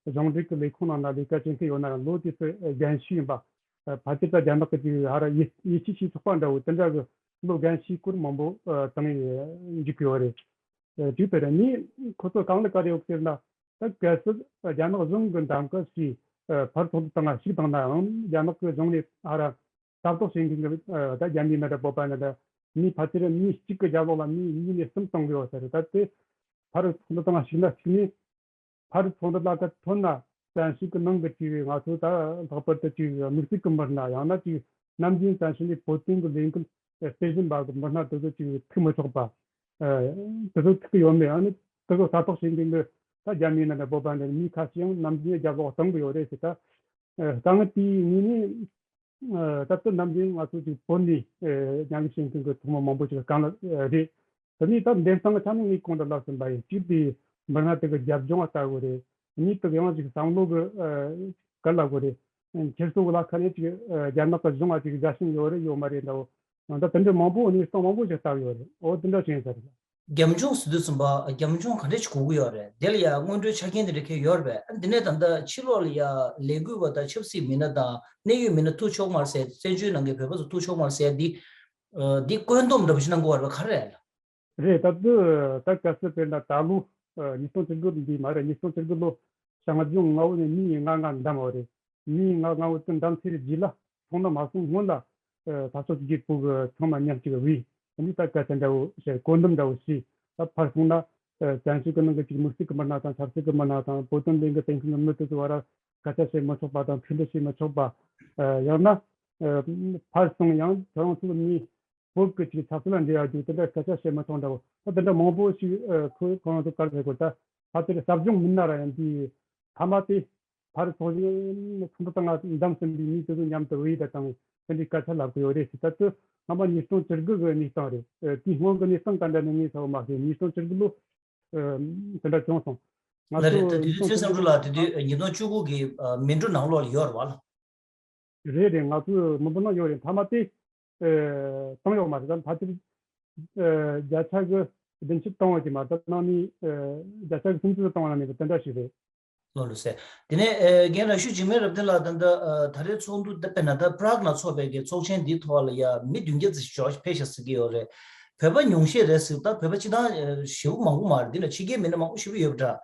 གཞུང་འབྲེལ་གྱི་ལས་ཁུངས་ནང་ན་ལས་ཀ་བྱེད་མཁན་ཡོད་ན་རང་ལོ་དེ་ཚོའི་རྒན་ཤོས་ཡིན་པ། ཕལ་ཆེར་ད་རྒྱ་ནག་གི་ཅིག་ཧ་ར་ཡིད་ཡིད་ཆེས་བྱེད་ཆོག་པ་འདྲ་བོ་དེ་འདྲ་གི་ལོ་རྒན་ཤོས་སྐོར་མང་པོ་བཏང་ཡི་འཇུག་གི་ཡོད་རེད། གཅིག་དེ་རེད། གཉིས། ཁོ་ཚོ་གང་ལ་དཀའ་ལས་ཡོད་ཟེར་ན། ད་གལ་སྲིད་རྒྱ་ནག་གཞུང་གི་འདེམས་ཀ་ཞིག་ཕར་ཚོགས་འདུ་སྟེང་ཞུགས་བཏང་ནའང་རྒྱ་ནག་གི་གཞུང་ནས་ཧ་ར་ལྟ་རྟོག་བྱེད་མཁན་གྱི་ད་རྒྱ་མི་ན་འདྲ་བོད་པ་ན་འདྲ་མི་ཕལ་ཆེར་མི་གཅིག་གི་རྒྱབ་ལོགས་ལ་མི་གཉིས་ནས་གསུམ་གཏོང་གི་ཡོད་ས་རེད། ད་དེ་ཕར་ཚོགས་འདུ་སྟེང་ཞུགས་ན་ཞུགས་ནས། ཕར་ཚོགས་འདུ་ལ་ཁ་ཐོན་ན་བཙན་བྱོལ་གྱི་ནང་གི་ཅིག་ང་ཚོ་ད་ལྷག་པར་དུ་ཅིག་དམིགས་བསལ་གྱི་མི་སྣ། ཡང་ན་ཅིག་ནམ་རྒྱུན་བཙན་བྱོལ་ནས་བོད་དོན་གྱི་ལས་འགུལ་སྤེལ་བཞིན་པ་གི་མི་སྣ་དེ་ཚོ་ཅིག་ཐུག་མི་ཆོག་པ། དེ་ཚོ་ཐུག་གི་ཡོད་མེད། ཨ་ནི་དེ་ཚོ་ལྟ་རྟོག་བྱེད་མཁན་གྱི་ད་རྒྱ་མི་ན་འདྲ་བོད་པ་འདྲ་མི་ཁ་ཤས་ཡང་ནམ་རྒྱུན་རྒྱབ་ལོགས་གཏོང་གི་ཡོད་རེད་ཟེར། ད་དཀའ་ངལ་དེའི་ངོས་ནས། ད་ལྟ་ནམ་རྒྱུན་ང་ཚོ་ཅིག་བོད་ནས་མཉམ་ཞུགས་བྱེད་མཁན་གྱི་ཐོག་མ་མང་པོ་ཅིག་གང་ལ་རེད། དེ་ནས་ད་འདེམས་སྟངས་ཆ་ནས་ངས་གོང་དུ་ལབ་ཟིན་པ་ཡིན། གཅིག་དེ་མི་སྣ་དེ་གི་རྒྱབ་ལྗོངས་ལ་ལྟ་དགོས་རེད། གཉིས་དེ་ཡང་ཅིག་བསམ་བློ་གི་ག་ལ་དགོས་རེད། ཁྱེད་ཚོ་ལ་ཁ་ནས་ཅིག་རྒྱ་ནག་གི་གཞུང་ལ་ཅིག་དགའ་ཞེན་ཡོད་རེད་ཡོད་མ་རེད་འདྲ་བོ། ད་དེ་འདྲ་མང་པོ་གནས་སྟངས་མང་པོ་ཞིག་ལྟ་གི་ཡོད་རེད། འོ་དེ་འདྲ་བྱས་ས་རེད། རྒྱབ་ལྗོངས་ཟེར་དུས་ཙམ་པ་རྒྱབ་ལྗོངས་ག་འདྲ་ཞིག་དགོས་ཀྱི་ཡོད་རེད། དེ་ལ་ཡང་སྔོན་འགྲོའི་ཆ་རྐྱེན་དེ་འདྲ་གང་ཡོད་རེད་པས། འདི་ནས་ད་ལྟ་ཕྱི་ལོགས་ལ་ཡང་ལས་འགུལ་བ་དང་ཆབ་སྲིད་མི་སྣ་དང་གནད་ཡོད་མི་སྣ་ཐུག་ཆོག་མ་རེད་ཟེར། བཙན་བྱོལ་ནང་གི་བོད་པ་ཚོ་ཐུག་ཆོག་མ་རེད་ཟེར། འདི་འདི་བཀོད་འདོམས་འདྲ་པོ་ཞིག་གནང་དགོས་པ་རེད་པས། ག་རེ་རེད་ལ། རེད། ད་དུ་ད་གལ་སྲིད་དཔེར་ན་ད་ལོ་ཉིས་སྟོང་བཅུ་དགུ་འདི་མ་རེད། ཉིས་སྟོང་བཅུ་དགུ་ལོ་བྱང་ལྗོངས་མངའ་འོག་ནས་མི་ལྔ་ལྔ་འདེམས་པ་རེད། མི་ལྔ་ལྔ་བོ་དེ་འདེམས་ཚར་རྗེས་ལ་སོང་ན་མ་སོང་སྔོན་ལ་ད་ཚོ་གཅིག་གི་ཕུག་ཚང་མ་མཉམ་གཅིག་བས་འདི་ད་སྐད་ཆ་འདྲ་བོ་བཤད། བཀོད་འདོམས་འདྲ་བོ་བྱས། ད་ཕར་སོང་ན་བཙན་བྱོལ་གྱི་ནང་གི་གཅིག་དམིགས་བསལ་གྱི་མི་སྣ་དང་ཆབ་སྲིད་ཀྱི་མི་སྣ་དང་བོད་དོན་ལས་འགུལ་སྤེལ་མཁན་གྱི་མི་དེ་ཚོ་བར་སྐད་ཆ་བཤད་མི་ཆོག་པ་དང་མཐུན་སྒྲིལ་བྱེད་མི་ཆོག་པ། ཡང་ན་ཕར་སོང་ཡང་ཁྱོད་རང་ཚོ་གི་མི་བོད་ཀྱི་ཅིག་ཆབ་སྲིད་ལ་འབྲེལ་བ་རྒྱུ་དེ་འདྲ་སྐད་ཆ་བཤད་མི་ཆོག་འདྲ་བོ། ད་དེ་འདྲ་མང་པོ་ཞིག་ཁོ་ཁོ་རང་ཚོ་ག་རེ་ཟེར་དགོས། ད་ཕལ་ཆེར་ཟབ་སྦྱོང་མིན་ན་ར་ཡང་འདི་མཐའ་མ་དེ་ཕར་ཚོགས་ཆེན་ཚོགས་འདུ་སྟེང་ང་འདེམས་ཟིན་པའི་མི་དེ་ཚོ་མཉམ་དུ་འོས་བསྡུ་དང་དེ་འདྲའི་སྐད་ཆ་ལབ་ཀྱི་ཡོད་རེད་ཟེར། ད་དུ་སྔ་མ་ཉིས་སྟོང་བཅུ་དགུ་གི་གནས་སྟངས་རེད། དེའི་སྔོན་གྱི་གནས་སྟངས་ག་འདྲ་ནས་ངས་ཚོར་མ་ཤེས། ཉིས་སྟོང་བཅུ་དགུ་ལོ་དེ་འདྲ་བྱུང་སོང་། ང་ལ་རེད། ད་ཚོ་དེ་དུས་ཉིས་སྟོང་ཚེ་བསམ་གྲུབ་ལགས་དེ་དུས་ཉིས་སྟོང་བཅུ་དགུ་གི་མི་འགྲོ་ནང་ལོགས་ལ་ཡོད་རེད་བ་ལ། རེད་རེད། ང་ཚོའི་མི་འབོར་ནང་ཡོད་རེད། མཐའ་མ་དེ་བཏང་ཡོད་མ་རེད། ད་ཕལ་ཆེར་བརྒྱ་ཆ་གི་བདུན་ཅུ་བཏང་བ་ཅིག་མ་གཏོགས་ནང་ནས་བརྒྱ་ཆ་གི་སུམ་ཅུ་བཏང་བ་ནང་ནས་དེ་འདྲ་ཞིག་རེད། ལོ་ལོ་ཟེར། དེ་ནས་རྒན་ལགས་ཞུ་འཇིགས་མེད་རབ་བརྟན་ལགས་ད་ལྟ་ད་རེས་ཚོགས་འདུ་དཔེར་ན་ད་པྲག་ན་ཚོགས་པའི་གི་ཚོགས་ཆེན་འདིའི་ཐོག་ལ་ཡ་མི་བདུན་བརྒྱ་ཙམ་ཞིག་ཕེབས་ཤག་ཟེར་གི་ཡོད་རེད། བོད་པ་ཉུང་ཤས་རེད་ཟེར། ད་བོད་པ་སྤྱི་བཏང་ཞེ་པོ་མང་པོ་མ་རེད། འདི་ན་ཕྱི་རྒྱལ་མི་སྣ་མང་པོ་ཞེ་པོ་ཡོད་པ་འདྲ།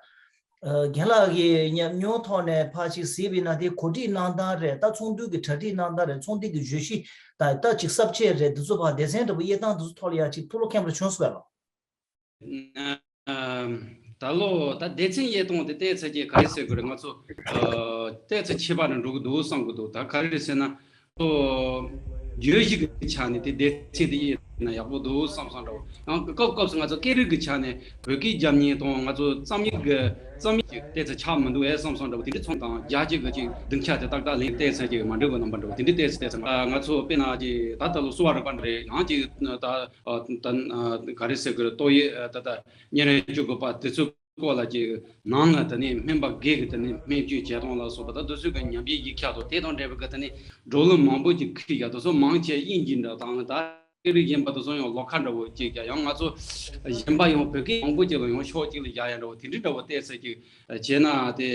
རྒན་ལགས་ཀྱི་ཉམས་མྱོང་ཐོག་ནས་ཕར་ཅིག་གཟིགས་པ་ཡིན་ན་དེ་གོ་སྒྲིག་གནང་སྟངས་རེད། ད་ཚོགས་འདུ་གི་གྲ་སྒྲིག་གནང་སྟངས་རེད། ཚོགས་འདུ་གི་བརྗོད་གཞི་དང་ད་ཅིག་ས་བཅད་རེད། འདི་ཚོ་ཕར་སྡེ་ཚན་འདྲ་པོ་དབྱེ་སྟངས་འདི་ཚོ་ཐོག་ལ་ཡ་ཅིག་ཐུགས་བློ་ཁེངས་པ་བྱུང་སོང་བས་ལགས། ད་ལོ་ད་སྡེ་ཚན་དབྱེ་སྟངས་དེ་བལྟས་ཚར་གྱི་ག་རེ་ཟེར་དགོས་རེད། ང་ཚོ་བལྟས་ཚར་ཕྱི་པ་ནས་འགྲོ་གི་འདུག་བསམ་གི་འདུག་ད་ག་རེ་ཟེར་ན། ཨོ། བརྗོད་གཞི་གི་ཆ་ནས་དེ་སྡེ་ཚན་དེ་ཡིན་ན་ཡག་པོ་འདུག་བསམ་བསམ་འདྲ་བོ། ཡང་སྐབས་སྐབས་སུ་ང་ཚོ་སྐད་རིགས་ཀྱི་ཆ་ནས་བོད་སྐད་རྒྱབ་མཁན་དང་ང་ཚོ་རྩོམ་ཡིག་གི་རྩོམ་ཡིག་ཅིག་བལྟས་ཚར་ཆགས་མི་འདུག་ཨེ་བསམ་བསམ་འདྲ་བོ་དེ་འདྲ་ཚོང་དང་རྒྱ་སྐྱེད་ཀྱི་ཅིག་སྡིངས་ཆ་དེ་ཏག་ཏག་ལེན་བལྟས་ཚར་ཅིག་མ་འགྲིག་པ་རྣམ་པ་འདྲ་བོ་དེ་འདྲ་བལྟས་ཚར་བལྟས་ཚར། ང་ཚོ་དཔེར་ན་ཅིག་ད་ལྟ་ལོ་གསོ་བ་རིག་པ་འདྲ་རེད། ཡང་ཅིག་ད་ད་ག་རེ་ཟེར་དགོས་རེད། ཏོག་དབྱིབས་ད་ལྟ་གཉན་རིམས་བཅུ་དགུ་པ་དེ་ཚོ་སྐོར་ལ་ཅིག་ནང་ལ་དེ་ནས་སྨན་པ་སྒེར་གྱི་དེ་ནས་སྨན་བཅོས་བྱེད་སྟངས་ལ་སོགས་པ་དང་དེ་ཚོའི་གི་ཉམས་ཞིབ་ཡིག་ཆ་དང་དེ་དང་འབྲེལ་བའི་གི་དེ་ནས་བགྲོ་གླེང་མང་པོ་ཅིག་ཁུལ་ཡ་དེ་ཚོ་མང་ཆེ་དབྱིན་ཇི་འདྲ་དང་ད་སྐད་རིགས་གཞན་པ་དེ་ཚོ་ཡང་ལོགས་ཀ་འདྲ་བོ་ཅིག་ཀྱང་ཡང་ང་ཚོ་གཞན་པ་ཡང་བོད་སྐད་མང་པོ་ཅིག་ལ་ཡང་ཕྱོགས་གཅིག་ལ་བཞག་ཡ་འདྲ་བོ་དེ་འདྲ་འདྲ་བོ་བལྟས་ཚེ་ཅིག་བྱས་ན་དེ་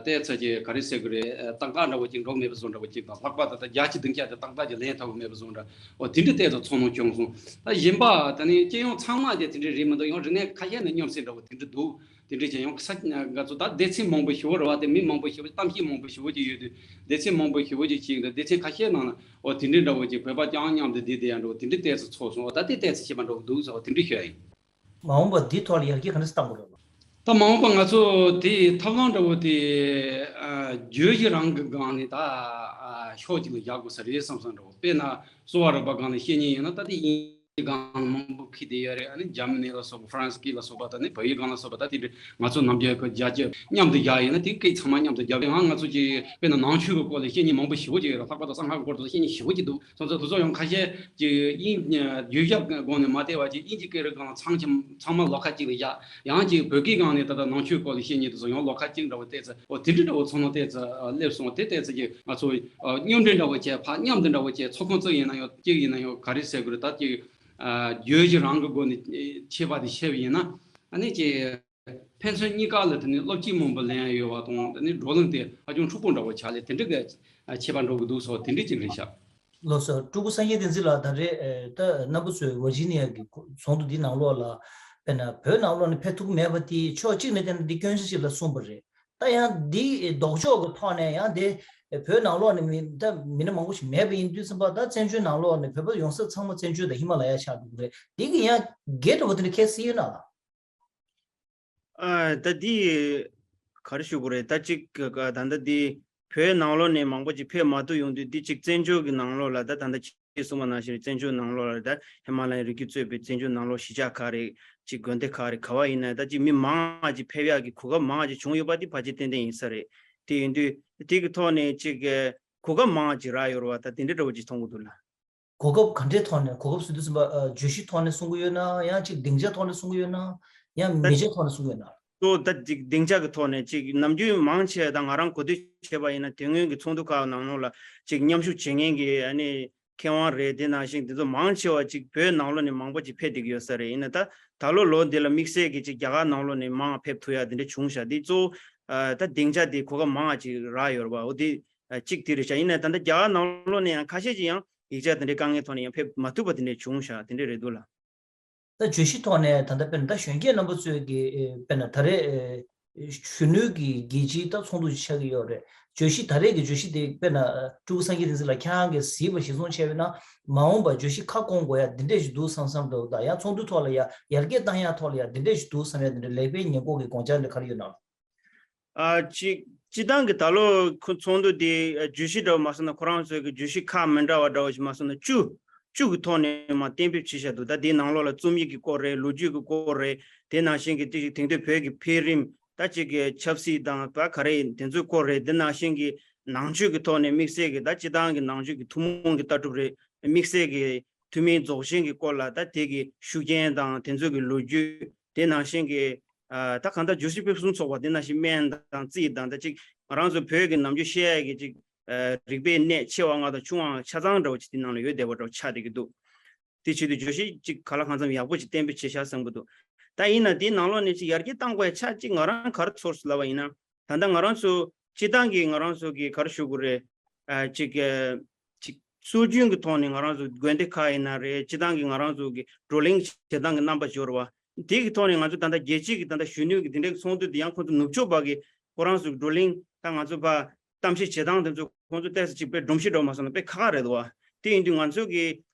བལྟས་ཚེ་ཅིག་ག་རེ་ཟེར་གི་རེད། ཏག་ཏག་འདྲ་བོ་ཅིག་འགྲོ་མེད་པ་བཟོ་འདྲ་བོ་ཅིག་དང་ལྷག་པར་དུ་ད་རྒྱ་ཆེ་སྡིངས་ཆ་དེ་ཏག་ཏག་ཅིག་ལེན་ཐུབ་མེད་པ་བཟོ་འདྲ་བོ་དེ་འདྲ་བལྟས་ཚེ་ཚོར་སྣང་བྱུང་སོང་། ད་གཞན་པ་ད་ནི་སྤྱི་ཡོངས་ཚང་མ་དེ་དེ་འདྲ་རེད་མི་འདུག་ཡང་རིག་གནས་ཁ་ཤས་ནི་མཉམ་བསྲེས་འདྲ་བོ་དེ་འདྲ་འདུག་དེ་འདྲ་བྱས་ཡང་ས་ང་ཚོ་ད་སྡེ་ཚན་མང་པོ་ཞེ་པོ་རེད་བ། དེ་མི་མང་པོ་ཞེ་པོ་གཏམ་བཤད་མང་པོ་ཞེ་པོ་ཅིག་ཡོད་དུས་སྡེ་ཚན་མང་པོ་ཞེ་པོ་ཅིག་ཅིག་འདུག་སྡེ་ཚན་ཁ་ཤས་ནང་ན་འོ་དེ་འདྲའི་འདྲ་བོ་ཅིག་བོད་པ་རྐྱང་མཉམ་དུ་བསྡད་བསྡད་ཡ་འདྲ་བོ་དེ་འདྲའི་བལྟས་ཚེ་ཚོར་སོང་། འོ་ད་དེ་བལྟས་ཚེ་ཤེས་པ་འདྲ་བོ་འདུག་ཟེར་བ་དེ་འདྲའི་ཤོད་ཡིན། མ་འོངས་པ་འདི་ཐོག་ལ་ཡར་རྒྱས་ག་འདྲ་སེ་གཏང་དགོས་རེད་ལགས། ད་མ་འོངས་པ་ང་ཚོ་དེའི་ཐབས་ལམ་འདྲ་བོ་དེ་ཨ་བརྗོད་གཞི་རང་གི་སྒང་ནས་ད་ཨ་ཕྱོགས་གཅིག་ལ་བཞག་དགོས་ས་རེད་བསམ་བསམ་འདྲ་བོ། དཔེར་ན་གསོ་བ་རིག་པ་སྒང་ནས་བཤད་མཁན་ཡིན་ན་ད་དེ་ཡིན། སྒང་མང་པོ་འཁྱེར་བསྡད་ཡོད་རེད། ཨ་ནི་འཇར་མ་ནི་ལ་སོགས་པ་ཧྥ་རན་སི་ལ་སོགས་པ་དང་ནི་བལ་ཡུལ་སྒང་ལ་སོགས་པ་ད་དེ་འདྲ་ང་ཚོ་ནམ་རྒྱུན་གྱི་རྒྱ་སྐྱེད་མཉམ་དུ་རྒྱག་ཡིན་ན་དེ་སྐད་ཚང་མ་མཉམ་དུ་རྒྱག་ཡང་ང་ཚོ་ཀྱི་དཔེར་ན་ནང་ཆོས་ཀྱི་སྐོར་ལ་བཤེས་གཉེན་མང་པོ་ཞེ་པོ་ཅིག་ཡོད་རེད། ལྷག་པར་དུ་གསང་སྔགས་ཀྱི་སྐོར་དུ་བཤེས་གཉེན་ཞེ་པོ་ཅིག་འདུག་སོང་ཙང་དེ་ཚོ་ཡང་ཁ་ཤས་ཀྱི་དབྱིན་བརྗོད་བྱ་སྒང་ནས་མ་བལྟས་པ་ཅིག་དབྱིན་ཇི་སྐད་རིགས་སྒང་ལ་ཚང་ཚང་མ་ལོགས་ཀ་གཅིག་ལ་བཞག་ཡང་ཅིག་བོད་སྐད་སྒང་ནས་ད་ལྟ་ནང་ཆོས་སྐོར་ལ་བཤེས་གཉེན་དེ་ཚོ་ཡང་ལོགས་ཀ་གཅིག་འདྲ་བོ་བལྟས་ཚེ་ཨོ་དེ་འདྲ་འདྲ་བོ་ཚོར་སྣང་བལྟས་ཚེ་སླེབས་སོང་། དེ་བལྟས་ཚེ་ཀྱི་ང་ཚོ་མཉམ་འབྲེལ་འདྲ་བོ་བྱས་ཕར་མཉམ་དུ་འདྲ་བོ་བྱས་ཚོགས་ཁང་བཙུགས་ཡིན་ན་ཡང་གཅིག་ཡིན་ན་ཡང་ག་རེ་ཟེར་དགོས་རེད། ད་ཅིག་བརྗོད་གཞི་རང་གི་སྒོ་ནས་ཆད་པ་དེ་ཆད་པ་ཡིན་ན་ཨ་ནི་ཅིག་ཕན་ཚུན་གཉིས་ཀ་ལ་དེ་ནི་སློབ་སྤྱི་མང་པོ་ལེན་ཡ་ཡོད་པ་དང་དེ་ནི་བགྲོ་གླེང་དེ་ཧ་ཅང་འཁྲུག་པོ་འདྲ་བོ་ཆགས་ལས་དེ་འདྲ་གི་ཆད་པ་འགྲོ་གི་འདུག་སོགས་དེ་འདྲ་ཅིག་རེད་ཤག་ལགས་སོ། སྤྲུལ་སྐུ་སངས་རྒྱས་བསྟན་འཛིན་ལགས་ད་རེས་ད་རྣམ་པ་ཚོས་ཝར་ཇི་ནི་ཡ་གི་ཚོགས་འདུ་འདི་ནང་ལོགས་ལ་དཔེར་ན་བོད་ནང་ལོགས་ནས་ཕེབས་ཐུབ་ཀྱི་མེད་པ་དེ་ཕྱོགས་གཅིག་ནས་བལྟས་ན་འདི་སྐྱོན་ཆ་ཞིག་ལ་གསུངས་པ་རེད། ད་ཡང་འདི་ལྡོག་ཕྱོགས་ཀྱི་ཐོག་ནས་ཡང་དེ་བོད་ནང་ལོགས་ནས་མི་ད་མི་སྣ་མང་པོ་ཞིག་མེད་པ་ཡིན་དུས་ཙམ་པ་ད་བཙན་བྱོལ་ནང་ལོགས་ནས་བོད་པ་ཡོངས་རྫོགས་ཚང་མ་བཙན་བྱོལ་དང་ཧི་མ་ལ་ཡ་ཆགས་འདུག་རེད། འདི་གི་ཡང་འགལ་འགྲོ་བ་དེ་འདྲ་གལ་སྲིད་ཡོད་ན་ལ། ཨ་ད་འདི་ག་རེ་ཞུ་དགོས་རེད། ད་ཅིག་ད་ལྟ་འདི་བོད་ནང་ལོགས་ནས་མང་པོ་ཅིག་ཕེབས་མ་ཐུབ་ཡོང་དུས་འདི་ཅིག་བཙན་བྱོལ་གྱི་ནང་ལོགས་ལ་ད་ད་ལྟ་ཅིག་གསུངས་པ་ནང་བཞིན་བཙན་བྱོལ་ནང་ལོགས་ལ་ད་ཧི་མ་ལ་ཡའི་རི་རྒྱུད་གཙོས་པའི་བཙན་བྱོལ་ནང་ལོགས་གཞིས་ཆགས་ཁག་རེད་ཅིག་དགོན་སྡེ་ཁག་རེད་ག་བ་ཡིན་ན་ད་ཅིག་མི་མང་ཅིག་ཕེབས་ཡག་གི་གོ་སྐབས་མང་ཅིག་བྱུང་ཡོད་པ་འདི་ཕལ་ཆེར་ཏན་ཏན་ཡིན་ས་རེད། དེ་ཡིན་དུས་དེ་གི་ཐོག་ནས་ཅིག་གོ་སྐབས་མང་ཅིག་རག་ཡོད་རེད་བ། ད་དེ་འདྲ་འདྲ་བོ་ཅིག་མཐོང་གི་འདུག་ལ། གོ་སྐབས་ག་འདྲའི་ཐོག་ནས་གོ་སྐབས་ཟེར་དུས་ཙམ་པ་ཨ་བརྗོད་གཞི་ཐོག་ནས་གསུང་གི་ཡོད་ན་ཡང་ཅིག་སྡིངས་ཆ་ཐོག་ནས་གསུང་གི་ཡོད་ན་ཡང་མི་ཆ་ཐོག་ནས་གསུང་གི་ཡོད་ན། གཙོ་བོ་ད་ཅིག་སྡིངས་ཆ་གི་ཐོག་ནས་ཅིག་ནམ་རྒྱུན་མང་ཆེ་བ་དང་ང་རང་གོ་ཐོས་བྱས་པ་ཡིན་ན་དེ་སྔོན་གྱི་ཚོགས་འདུ་ཁག་ནང་ལོགས་ལ་ཅིག་མཉམ་ཞུགས་བྱེད་མཁན་གྱི་ཨ་ནི་མཁས་དབང་རེད། དེ་ནང་བཞིན་དེ་ཚོ་མང་ཆེ་བ་ཅིག་བོད་ནང་ལོགས་ནས་མང་པོ་ཅིག་ཕེབས་བསྡད་ཀྱི་ཡོད་ས་རེད། ཡིན་ན་ད་ད་ལོ་ལོ་འདི་ལ་དམིགས་བསལ་གྱི་ཅིག་རྒྱ་གར་ནང་ལོགས་ནས་མང་ཕེབས་ཐུབ་ཡ་དེ་འདྲ་བྱུང་ཤག་དེ་གཙོ་བོ་ཨ་ད་སྡིངས་ཆ་དེ་གོ་སྐབས་མང་བ་ཅིག་རག་ཡོད་རེད་བ། འོ་དེ་ཨ་གཅིག་དེ་རེད་ཤག་ཡིན་ན་ད་ལྟ་རྒྱ་གར་ནང་ལོགས་ནས་ཡང་ཁ་ཤས་ཅིག་ཡང་ཡིག་ཆ་དེ་འདྲའི་དཀའ་ངལ་ཐོག་ནས་ཡང་ཕེབས་མ་ཐུབ་པ་དེ་འདྲ་བྱུང་ཤག་དེ་འདྲ་རེད་འདུག་ལ། ད་བརྗོད་གཞི་ཐོག་ནས་ད་ལྟ་དཔེར་ན་ད་གཞོན་སྐྱེས་རྣམ་པ་ཚོས་ཀྱི་ཨེ་དཔེར་ན་ད་རེས་ཨེ་གཞོན་ནུའི་གི་རྒྱལ་སྤྱིའི་ད་ཚོགས་འདུ་ཞིག་ཆགས་ཀྱི་ཡོད་རེད། བརྗོད་གཞི་ད་རེས་ཀྱི་བརྗོད་གཞི་དེ་དཔེར་ན་ཨ་སྤྲུལ་སྐུ་སངས་རྒྱས་བསྟན་འཛིན་ལགས་ཁྱེད་རང་གིས་གཟིགས་པ་གཞིར་བཟུང་བྱས་པ་ཡིན་ན་མ་འོངས་པར་བརྗོད་གཞི་ཁ་སྐོང་དགོས་ཡ་འདི་འདྲས་ཞིག་འདུག་བསམ་བསམ་འདུག་ད་ཡང་ཚོགས་འདུ་ཐོག་ལ་ཡ་ཡར་རྒྱས་བཏང་ཡ་ཐོག་ལ་ཡ་འདི་འདྲས་ཞིག་འདུག་བསམ་ཡ་འདི་འདྲ་ལེགས་སྤེལ་ཉེས་འགོག་གི་དགོངས་འཆར་འདི་ག་རེ་ཡོད་ན། ཨ་སྤྱི་སྤྱི་བཏང་གི་ད་ལོ་ཁོ་ཚོགས་འདུ་དེ་ཨ་བརྗོད་གཞི་འདྲ་བོ་མ་སོང་ན་ཁོ་རང་ཚོའི་གི་བརྗོད་གཞི་ཁག་མི་འདྲ་བ་འདྲ་བོ་ཞིག་མ་སོང་ན་བཅུ་བཅུ་གི་ཐོག་ནས་མར་གཏན་འབེབས་བྱས་བཞག་འདུག་ད་དེའི་ནང་ལོགས་ལ་རྩོམ་ཡིག་གི་སྐོར་རེད། ལོ་རྒྱུས་ཀྱི་སྐོར་རེད། དེ་ནང་བཞིན་གྱི་དེ་དེང་དུས་བོད་ཀྱི་འཕེལ་རིམ་ད་ཅིག་གི་ཆབ་སྲིད་དང་ད་ག་རེ་ཡིན་དེ་ཚོའི་སྐོར་རེད། དེ་ནང་བཞིན་གྱི་ནང་ཆོས་ཀྱི་ཐོག་ནས་དམིགས་བསལ་གྱི་ད་སྤྱི་བཏང་གི་ནང་ཆོས་ཀྱི་ཐུན་མོང་གི་ལྟ་གྲུབ་རེད། དམིགས་བསལ་གྱི་ཐུན་མིན་རྫོགས་ཆེན་གྱི་སྐོར་ལ་ད་དེ་གི་ཤུགས་རྐྱེན་དང་དེ་ཚོ་གི་ལོ་རྒྱུས། དེ་ནང་བཞིན་གྱི་ཨ་ད་གང་ལྟར་བརྗོད་གཞི་ཕུན་སུམ་ཚོགས་པ་དེ་ནང་བཞིན་སྨན་དང་རྩིས་དང་ད་ཅིག་ང་རང་ཚོ་བོད་ཀྱི་ནམ་རྒྱུན་བཤད་ཡ་གི་ཅིག་ཨ་རིག་པའི་གནས་ཆེ་བ་ལྔ་དང་ཆུང་བ་ཆ་ཚང་འདྲ་བོ་ཅིག་དེ་ནང་ལ་ཡོད་བསྡད་པ་འདྲ་བོ་ཆགས་བསྡད་ཀྱི་འདུག་དེ་བྱེད་དུས་བརྗོད་གཞི་ཅིག་ག་ལ་གང་འཚམ་ཡག་པོ་ཅིག་གཏན་འབེབས་བྱས་ཤག་བསམ་གྱི་འདུག་ད་ཡིན་ན་དེའི་ནང་ལོགས་ནས་ཅིག་ཡར་རྒྱས་གཏང་དགོས་ཡ་ཆ་གཅིག་ང་རང་ག་རེ་ཚོར་སོང་ལབ་པ་ཡིན་ན། ད་ལྟ་ང་རང་ཚོ་སྤྱི་བཏང་གི་ང་རང་ཚོ་གི་ག་རེ་ཞུ་དགོས་རེད། ཨ་ཅིག་ཨ་ཅིག་སྲོལ་རྒྱུན་གྱི་ཐོག་ནས་ང་རང་ཚོ་དགོན་སྡེ་ཁག་ཡིན་ན་རེད། སྤྱི་བཏང་གི་ང་རང་ཚོ་གི་བགྲོ་གླེང་བྱེད་སྟངས་ཀྱི་རྣམ་པ་འབྱོར་བ་དེ་གི་ཐོག་ནས་ང་ཚོ་ད་ལྟ་རྒྱལ་སྤྱི་གི་ད་ལྟ་གཞོན་ནུ་གི་དེ་འདྲའི་ཚོགས་འདུ་དེ་ཡང་ཁོང་ཚོ་ནུབ་ཕྱོགས་པ་གི་ཁོ་རང་ཚོ་གི་བགྲོ་གླེང་ད་ང་ཚོ་ཕ་གཏམ་བཤད་བྱེད་སྟངས་དེ་ཚོ་ཁོང་ཚོ་ཏོག་ཙམ་ཅིག་དཔེ་སྒྲོམ་གཞི་འདྲ་བོ་མ་སོང་ན་དཔེ་ཁག་ཁག་རེད་འདུག་བ། དེ་ཡིན་དུས་ང་ཚོ་གི་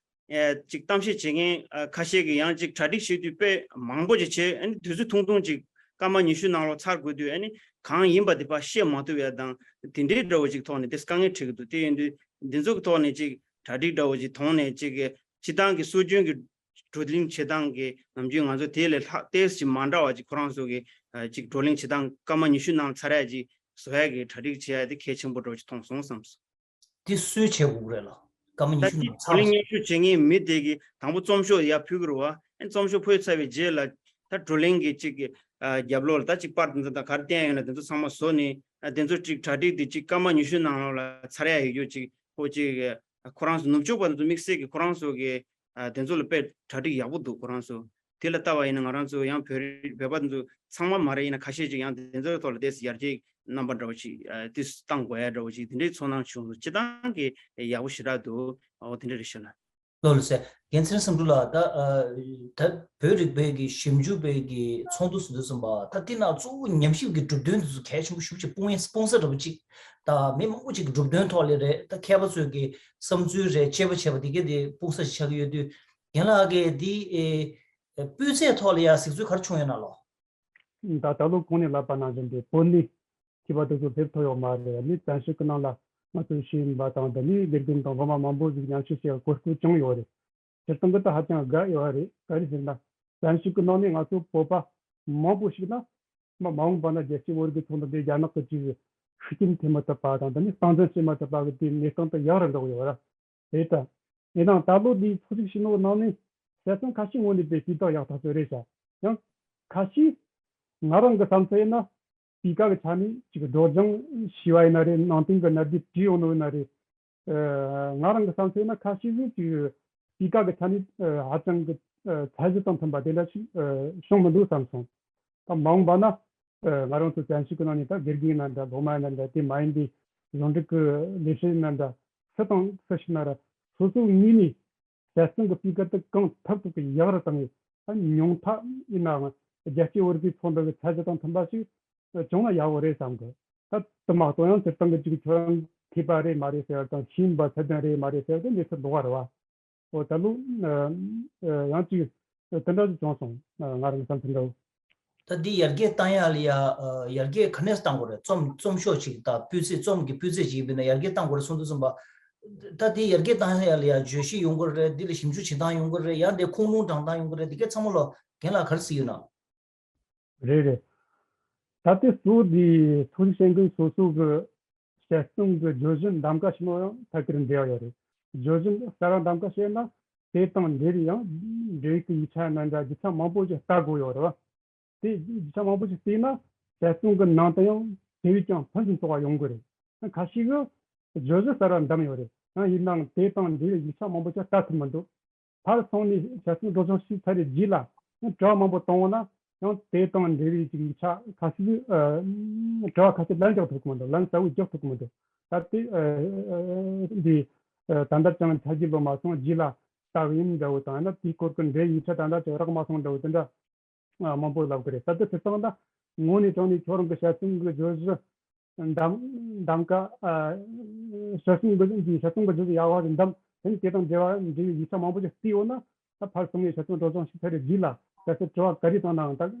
ཨ་ཅིག་གཏམ་བཤད་བྱེད་མཁན་ཨ་ཁ་ཤས་ཀྱིས་ཡང་ཅིག་གྲ་སྒྲིག་བྱེད་དུས་དཔེ་མང་པོ་ཅིག་བྱས། ཨ་ནི་དུས་ཚོད་ཐུང་ཐུང་ཅིག་སྐར་མ་ཉི་ཤུ་ནང་ལོགས་ཚར་དགོས་དུས་ཨ་ནི་གང་ཡིན་པ་དེ་ཕར་བཤད་མ་ཐུབ་ཡ་དང་དེ་འདྲའི་འདྲ་བོ་ཅིག་ཐོག་ནས་དེ་དཀའ་ངལ་འཕྲད་ཀྱི་འདུག་དེ་ཡིན་དུས་འདི་ཚོ་གི་ཐོག་ནས་ཅིག་གྲ་སྒྲིག་འདྲ་བོ་ཅིག་ཐོག་ནས་ཅིག་སྤྱི་བཏང་གི་སྲོལ་རྒྱུན་གྱི་བགྲོ་གླེང་བྱེད་སྟངས་ཀྱི་ནམ་རྒྱུན་ང་ཚོ་དེ་ལས་ལྷག་ཏོག་ཙམ་མ་འདྲ་བ་ཅིག་ཁོ་རང་ཚོ་གི་ཨ་ཅིག་བགྲོ་གླེང་བྱེད་སྟངས་སྐར་མ་ཉི་ཤུ་ནང་ཚར་ཡ་ཅིག་བཟོ་ཡ་གི་གྲ་སྒྲིག་བྱེད་ཡ་དེ་གལ་ཆེན་པོ་འདྲ་བོ་ཅིག་མཐོང་སོང་བསམ་སོང་། དེ་སུས་བྱེད་དགོས་ཀྱི་རེད་ལ། སྐར་མ་ད་ཉི་ཤུ་ཅིག་ནང་བགྲོ་གླེང་ཚར་སོང་། མཉམ་ཞུགས་བྱེད་མཁན་མི་དེ་གིས་དང་པོ་རྩོམ་ཤོག་ཡར་ཕུལ་གྱི་རེད་བ། ཨ་ནི་རྩོམ་ཤོག་ཕུལ་ཚར་བའི་རྗེས་ལ་ད་བགྲོ་གླེང་གི་ཅིག་གི་ཨ་རྒྱབ་ལོགས་ལ་ད་ཅིག་པར་དེ་ཚོ་ད་ག་རེ་བསྟན་ཡོད་ན་དེ་ཚོ་ཚང་མ་བཟོ་ནས་ཨ་དེ་ཚོ་ཅིག་གྲ་སྒྲིག་དེ་ཅིག་སྐར་མ་ཉི་ཤུ་ནང་ལོགས་ལ་ཚར་ཡ་ཡོད་རྒྱུ་ཅིག་ཁོ་ཅིག་ཨ་ཁོ་རང་ཚོ་ནུབ་ཕྱོགས་པ་དེ་ཚོ་དམིགས་བསལ་གྱི་ཁོ་རང་ཚོ་གི་ཨ་དེ་ཚོ་ལ་དཔེ་གྲ་སྒྲིག་ཡག་པོ་འདུག་ཁོ་རང་ཚོ། དེ་ལ་ལྟ་བ་ཡིན་ན་ང་རང་ཚོ་ཡང་བོད་རིགས་བོད་པ་དེ་ཚོ་ཚང་མ་མ་རེད། ཡིན་ན་ཁ་ཤས་ཅིག་ཡང་དེ་ཚོའི་ཐོག་ལ་ཏོག་ཙམ་ཡར་རྒྱས་རྣམ་པ་འདྲ་བོ་ཅིག་ཨ་ཏོག་ཙམ་བཏང་དགོས་ཡ་འདྲ་བོ་ཅིག་དེ་འདྲའི་ཚོར་སྣང་བྱུང་སོང་། སྤྱི་བཏང་གི་ཡག་པོ་ཞེ་དྲག་འདུག་འོ་དེ་འདྲ་རེད་ཤག་ལ། ལགས་ལགས་སེ། རྒན་ཚེ་རིང་བསམ་འགྲུབ་ལགས། ད་ཨ་ད་བོད་རིག་པའི་གི་ཞིབ་འཇུག་པའི་གི་ཚོགས་འདུ་ཟེར་དུས་ཙམ་པ་ད་དེ་ནང་གཙོ་བོ་ཉམས་ཞིབ་ཀྱི་གྲུབ་དོན་དེ་ཚོ་གལ་ཆེན་པོ་ཞེ་པོ་ཅིག་སྤུངས་ཡ་སྤུངས་ས་འདྲ་བོ་ཅིག་ད་མི་མང་པོ་ཅིག་གི་གྲུབ་དོན་ཐོག་ལ་རེད། ད་མཁས་པ་ཚོའི་གི་བསམ་ཚུལ་རེད། དཔྱད་པ་བྱས་པ་དེ་ག་དེ་སྤུངས་ས་ཞིག་ཆགས་ཀྱི་ཡོད་དུས། རྒན་ལགས་ཀྱིས་འདི་ཨེ་སྤུས་ཚད་ཐོག་ལ་ཡང་གཟིགས་ཚུལ་ག་རེ་བྱུང་ཡོད་ན་ལོ། ད་ད་ལོ་གོང་ནས་ལབ་པ་ནང་བཞིན་དེ་བོད་ནས་མཁས་པ་དེ་ཚོ་ཕེབས་ཐུབ་ཡོད་མ་རེད། ནི་བཙན་བྱོལ་གྱི་ནང་ལ་ང་ཚོའི་ཤེས་ཡོན་པ་དང་དེ་ནས་ལས་བསྡོམས་དང་སློབ་མ་མང་པོ་ཞིག་མཉམ་ཞུགས་བྱེད་གོ་སྐབས་བྱུང་ཡོད་རེད། སྤྱིར་བཏང་གི་ད་ཧ་ཅང་དགའ་ཡོད་རེད། ག་རེ་ཟེར་ན། བཙན་བྱོལ་གྱི་ནང་ནས་ང་ཚོ་བོད་པ་མང་པོ་ཞིག་ན། མ་མ་འོངས་པ་ན་རྒྱལ་སྤྱིའི་བོད་རིགས་ཚོགས་འདུ་འདི་རྒྱ་ནག་གི་ཅིག་ཤུགས་རྐྱེན་ཐེབས་མི་ཐུབ་པ་དང་། འདི་ནི་སྟངས་འཛིན་བྱེད་མི་ཐུབ་པ་གི་དེ་གནས་སྟངས་དེ་ཡག་རུ་འགྲོ་གི་ཡོད་ར། རེད་ད། ཡིན་ནའང་ད་ལོ་འདིའི་ཚོགས་ཞུགས་བྱས་ནོ་ནང་ནས་དཔྱད་རྩོམ་ཁ་ཤས་ངོས་ནས་དཔེ་སྤུས་དག་ཡག་ཐག་ཆོད་རེད་ཤག། ཡང་ཁ་ཤས་ང་རང་གི་བསམ་ཚུལ་ཡིན་ན། སྤུས་ཀ་གི་ཆ་ནས་ཅིག་སྒྲོག་སྦྱང་བྱས་པ་ཡིན་ན་རེད། ནང་དོན་གྱི་གནད་བརྡ་བྲིས་ཡོང་ནོ་ཡིན་ན་རེད། ཨ། ང་རང་གི་བསམ་ཚུལ་ཡིན་ན་ཁ་ཤས་ཟིག་ཅིག་སྤུས་ཀ་གི་ཆ་ནས་ཨ་ཧ་ཅང་གི་ཨ་ཚད་གཞི་དང་མཐུན་པ་དེ་འདྲ་ཞིག་ཨ་བྱུང་མི་འདུག་བསམ་སོང་། ད་མ་འོངས་པ་ན་ཨ་ང་རང་ཚོ་བཙན་བྱོལ་གྱི་ནང་ནས་ད་དགེ་རྒན་ཡིན་ན་འདྲ། སློབ་མ་ཡིན་ན་འདྲ། དེ་མ་ཡིན་པའི་གཞུང་འབྲེལ་གྱི་ལས་བྱེད་ཡིན་ན་འདྲ། སུ་དང་སུ་ཞིག་ན་ར་སོ་སོའི་ངོས་ནས་དཔྱད་རྩོམ་གྱི་སྤུས་ཀ་དེ་གང་ཐུབ་ཐུབ་ཀྱིས་ཡག་རུ་བཏང་ཡོད། ད་ཉུང་མཐའ་ཡིན་ནའང་རྒྱལ་སྤྱིའི་བོད་རིགས་ཚོགས་འདུ་གི་ཚད་གཞི་དང་མཐུན་པ་ཞིག་བྱུང་ན་ཡག་པོ་རེད་བསམ་གི། ད་དེ་མ་གཏོགས་ཡང་སྤྱིར་བཏང་གི་ཅིག་ཁྱོད་རང་མཁས་པ་རེད་མ་རེད་ཟེར་བ་དང་། ཤེས་ཡོན་པ་ཚད་ལྡན་རེད་མ་རེད་ཟེར་བ་དེ་གནས་ཚུལ་ལོགས་ཀ་རེད་བ། འོ་ད་ལོ་ཨ་ཨ་ཡང་ཅིག་དེ་འདྲ་ཞིག་བྱུང་སོང་། ང་རང་གི་བསམ་ཚུལ་འདྲ་བོ། ད་འདི་ཡར་རྒྱས་བཏང་ཡག་ལ་ཡ། ཨ། ཡར་རྒྱས་ག་ནས་བཏང་དགོས་རེད། རྩོམ་རྩོམ་ཤོག་ཅིག་དང་སྤུས་ཚད། རྩོམ་གྱི་སྤུས་ཚད་ཅིག་དཔེར་ན་ཡར་རྒྱས་བཏང་དགོས་རེད་གསུངས་དུས་ཙམ་པ། ད་འདི་ཡར་རྒྱས་བཏང་ཡག་ལ་ཡ་བརྗོད་གཞི་ཡོང་དགོས་རེད། འདི་ལ་ཞིབ་འཇུག་བྱེད་སྟངས་ཡོང་དགོས་རེད། ཡང་འདི་ཁུངས་ལུང་དྲངས་སྟངས་ཡོང་དགོས་རེད། འདི་གའི་ཚང་མ་ལ་རྒན་ལགས་ག་རེ་གཟིགས་ཡོད་ན། རེད་རེད། ད་ལྟའི་གཙོ་བོ་འདི་ཚོགས་ཞུགས་བྱེད་མཁན་སོ་སོ་གི་དཔྱད་རྩོམ་གྱི་བརྗོད་གཞི་འདེམས་ཀ་བྱེད་ནོ་ཡང་ཐད་ཀར་འབྲེལ་བ་ཡོད་རེད། བརྗོད་གཞི་གསར་བ་འདེམས་ཀ་བྱས་ན་དེ་དང་འབྲེལ་བའི་ཡང་འབྲེལ་ཡོད་ཀྱི་ཡིག་ཆ་ཡིན་ན་འདྲ། རྒྱུ་ཆ་མང་པོ་ཞིག་ལྟ་དགོས་ཡོད་རེད་བ། དེ་ཡིག་ཆ་མང་པོ་ཞིག་བལྟས་ན་དཔྱད་རྩོམ་གྱི་ནང་དུ་ཡང་དེ་བས་ཀྱང་ཕུན་སུམ་ཚོགས་པ་ཡོང་གི་རེད། ཁ་ཤས་ཀྱིས་བརྗོད་གཞི་གསར་བ་འདེམས་ཡོད་རེད། ཡང་ཡིན་ནའང་དེ་དང་འབྲེལ་བའི་ཡིག་ཆ་མང་པོ་ཞིག་ལྟ་ཐུབ་མི་འདུག། ཕར་སོང་ནས་དཔྱད་རྩོམ་སྒྲོག་སྦྱང་ཞུས་ཚར་བའི་རྗེས་ལ་ཡང་དྲི་བ་མང་པོ་བཏང་འོང་ན་ཡང་དེ་དང་འབྲེལ་བའི་ཅིག་ཡིག་ཆ་ཁ་ཤས། ཨ། དྲི་བ་ཁ་ཤས་ལན་རྒྱག་ཐུབ་ཀྱི་མི་འདུག། ལན་གསལ་བོ་རྒྱག་ཐུབ་ཀྱི་མི་འདུག། ད་ལྟའི་ཨ་འདི་ཨ་ད་ལྟ་ཅང་ཆ་རྒྱུས་ལོན་མ་སོང་། རྗེས་ལ་ལྟ་གི་ཡིན་འདྲ་བོ་དང་། ཡང་ན་དེའི་སྐོར་གྱི་འབྲེལ་ཡིག་ཆ་ད་ལྟ་ཅིག་རག་མ་སོང་འདྲ་བོ་དེ་འདྲ་ཨ་མང་པོ་ལབ་ཀྱི་རེད། ད་ལྟ་དེ་ཚང་ད་དངོས་གནས་དྲང་གནས་ཁྱོད་རང་གི་དཔྱད་རྩོམ་གྱི་བརྗོད་གཞི་འདེམས་འདེམས་ཀ། ཨ། དཔྱད་རྩོམ་གྱི་འདི་དཔྱད་རྩོམ་གྱི་བརྗོད་གཞི་ཡག་པ་ཞིག་འདེམས། དེ་ནས་དེ་དང་འབྲེལ་བ་འབྲེལ་བའི་ཡིག་ཆ་མང་པོ་ཞིག་བལྟས་ཡོད་ན། ད་ཕར་སོང་ནས་དཔྱད་རྩོམ་སྒྲོག་སྦྱང་ཞུས་ཚར་བའི་རྗེས་ལ་གལ་སྲིད་དྲི་བ་ག་རེ་བཏང་ནའང་། ད་